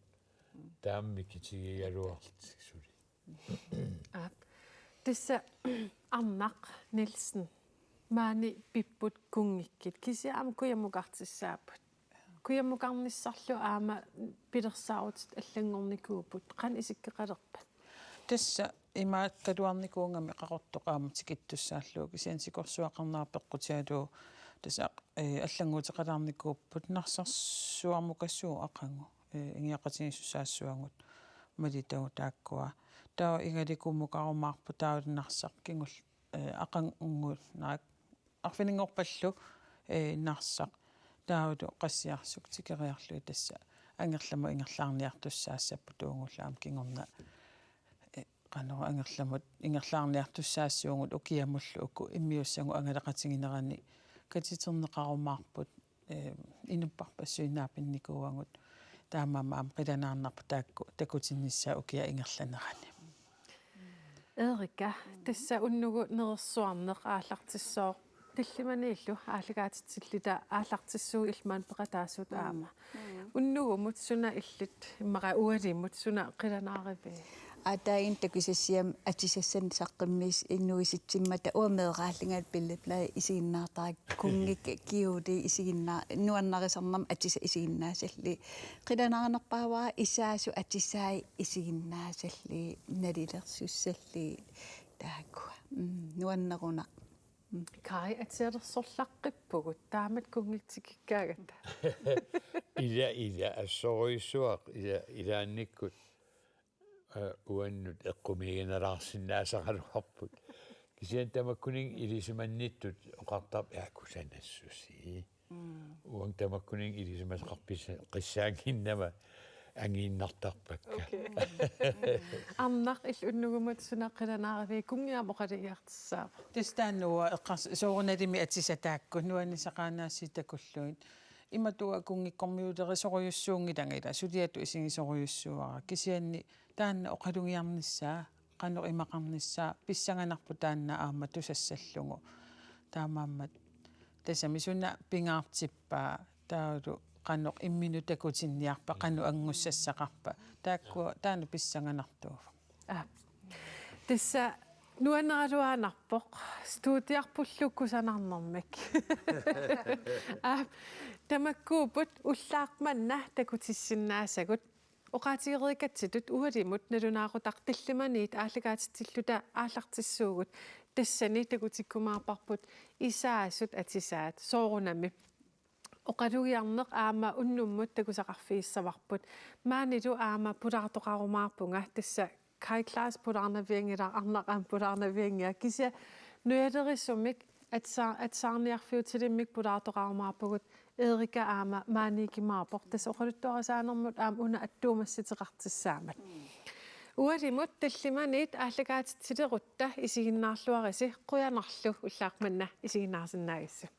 Taama mikitigigaluarlutik suli. Aap. Tassa Arnaq Nielsen. Maani pipput kunngikkit. Kisianni aamma kujammukartussaapput. Kujammukarnissarlu aamma pilersaarutit allanngornikuupput. Qanoq isikkoqalerpat? Tassa imaakkaluarnikuugami Qaqortoq aamma tikittussaallugu, kisianni sikorsuaqarnera peqqutigalugu tassa ee, allannguuteqalaarnikuupput Narsarsuarmukassuugut aqagu, ee, ingiaqatigiissussaassavagut malitagut taakkua. Taava Igalikumukarumaarpoq taavalu Narsaq kingul-, ee, aqagu naak arfininngorpallu, ee, Narsaq. Taavalu Qassiarsuk tikeriarlugit tassa angerlamut ingerlaarniartussaassapput uunga aamma kingorna, ee, qanoq angerlamut ingerlaarniartussaassavagut ukiamullu uku immiussagut angalaqatiginerani katiterneqarumaarput, ee, inuppassuit naapinnikuuagut taamaammat aamma qilanaarnarpoq taakku takutinnissaat ukiaq ingerlanerani. Erika, tassa unnugu nerersuarneq aallartissooq tallimaniillu aallakaatitsilluta aallartissuugut illit maani peqataasut aamma. Unnugumut suna illit immaqa ualimut suna qilanaariviuk? Aa, taanna takusassiami atisassanik saqqummiis-, innuisitsimmata uanga meeraallunga billedblad isiginnaartara kunngikka kjole isiginnaa-, nuannarisarnermik atisat isiginnaasallugit. Qilanaarinerpaavara isaasut atisai isiginnaasallugit, nalilersussallugit taakkua. Mm, nuannerunaq. Kai, atisalersorlaqqippugut taamatut kunngitsikikkaangatta. Ila, ila, assorujussuaq, ila, ilaannikkut, ee, uannut eqqumiiginalaarsinnaasaraluarput. Kisianni tamakkuninnga ilisimannittut oqartarput: "Aa, kusanassusi." Uanga tamakkuninnga ilisimasaqarpis-, qissaannginnama angiinnartarpakka. Okay. Arnaq, illit unnugumut suna qilanaariviuk? Kunngiaq aamma oqalugiartussaavoq. Tassa taanna uanga eqqars-, soorunalimi atisat taakku nuannisaqaannaassuit takullugit. Imatut kunngikkormiuulerisorujussuunngilanga, ila suliatut isigisorujussuuara. Kisianni taanna oqalugiarnissaa, qanoq imaqarnissaa pissanganarpoq taanna aamma tusassallugu. Taamaammat tassami suna pingaartippaa, taavalu qanoq imminut takutinniarpa, qanoq anngussassaqarpa. Taakku taanna pissanganartuuvoq. Aa. Tassa nuanneraluaannarpoq studiarpullu kusanarnermik. Aa, tamakkuupput ullaaq manna takutissinnaasagut. Oqaatigereerikatsitut ualimut nalunaaqutaq tallimaniit aallakaatitsilluta aallartissuugut. Tassani takutikkumaarparput isaasut atisaat soorunami. Oqalugiarneq aamma unnummut takusaqarfigissavarput. Maanilu aamma pulaartoqarumaarpunga, tassa Kai Klaas pulaarnavianngilaq, Arnaq aamma pulaarnavianngilaq. Kisianni nujalerisumik atsa-, atsaarniarfiutilimmik pulaartoqarumaarpugut. Erika aamma maaniikkumaarpoq. Tassa oqaluttuarisaanermut aamma una attuumassuteqartussaammat. Ualimut tallimaniit aallakaatitsilerutta isiginnaarluarisi, qujanarlu ullaaq manna isiginnaarsinnaagassi.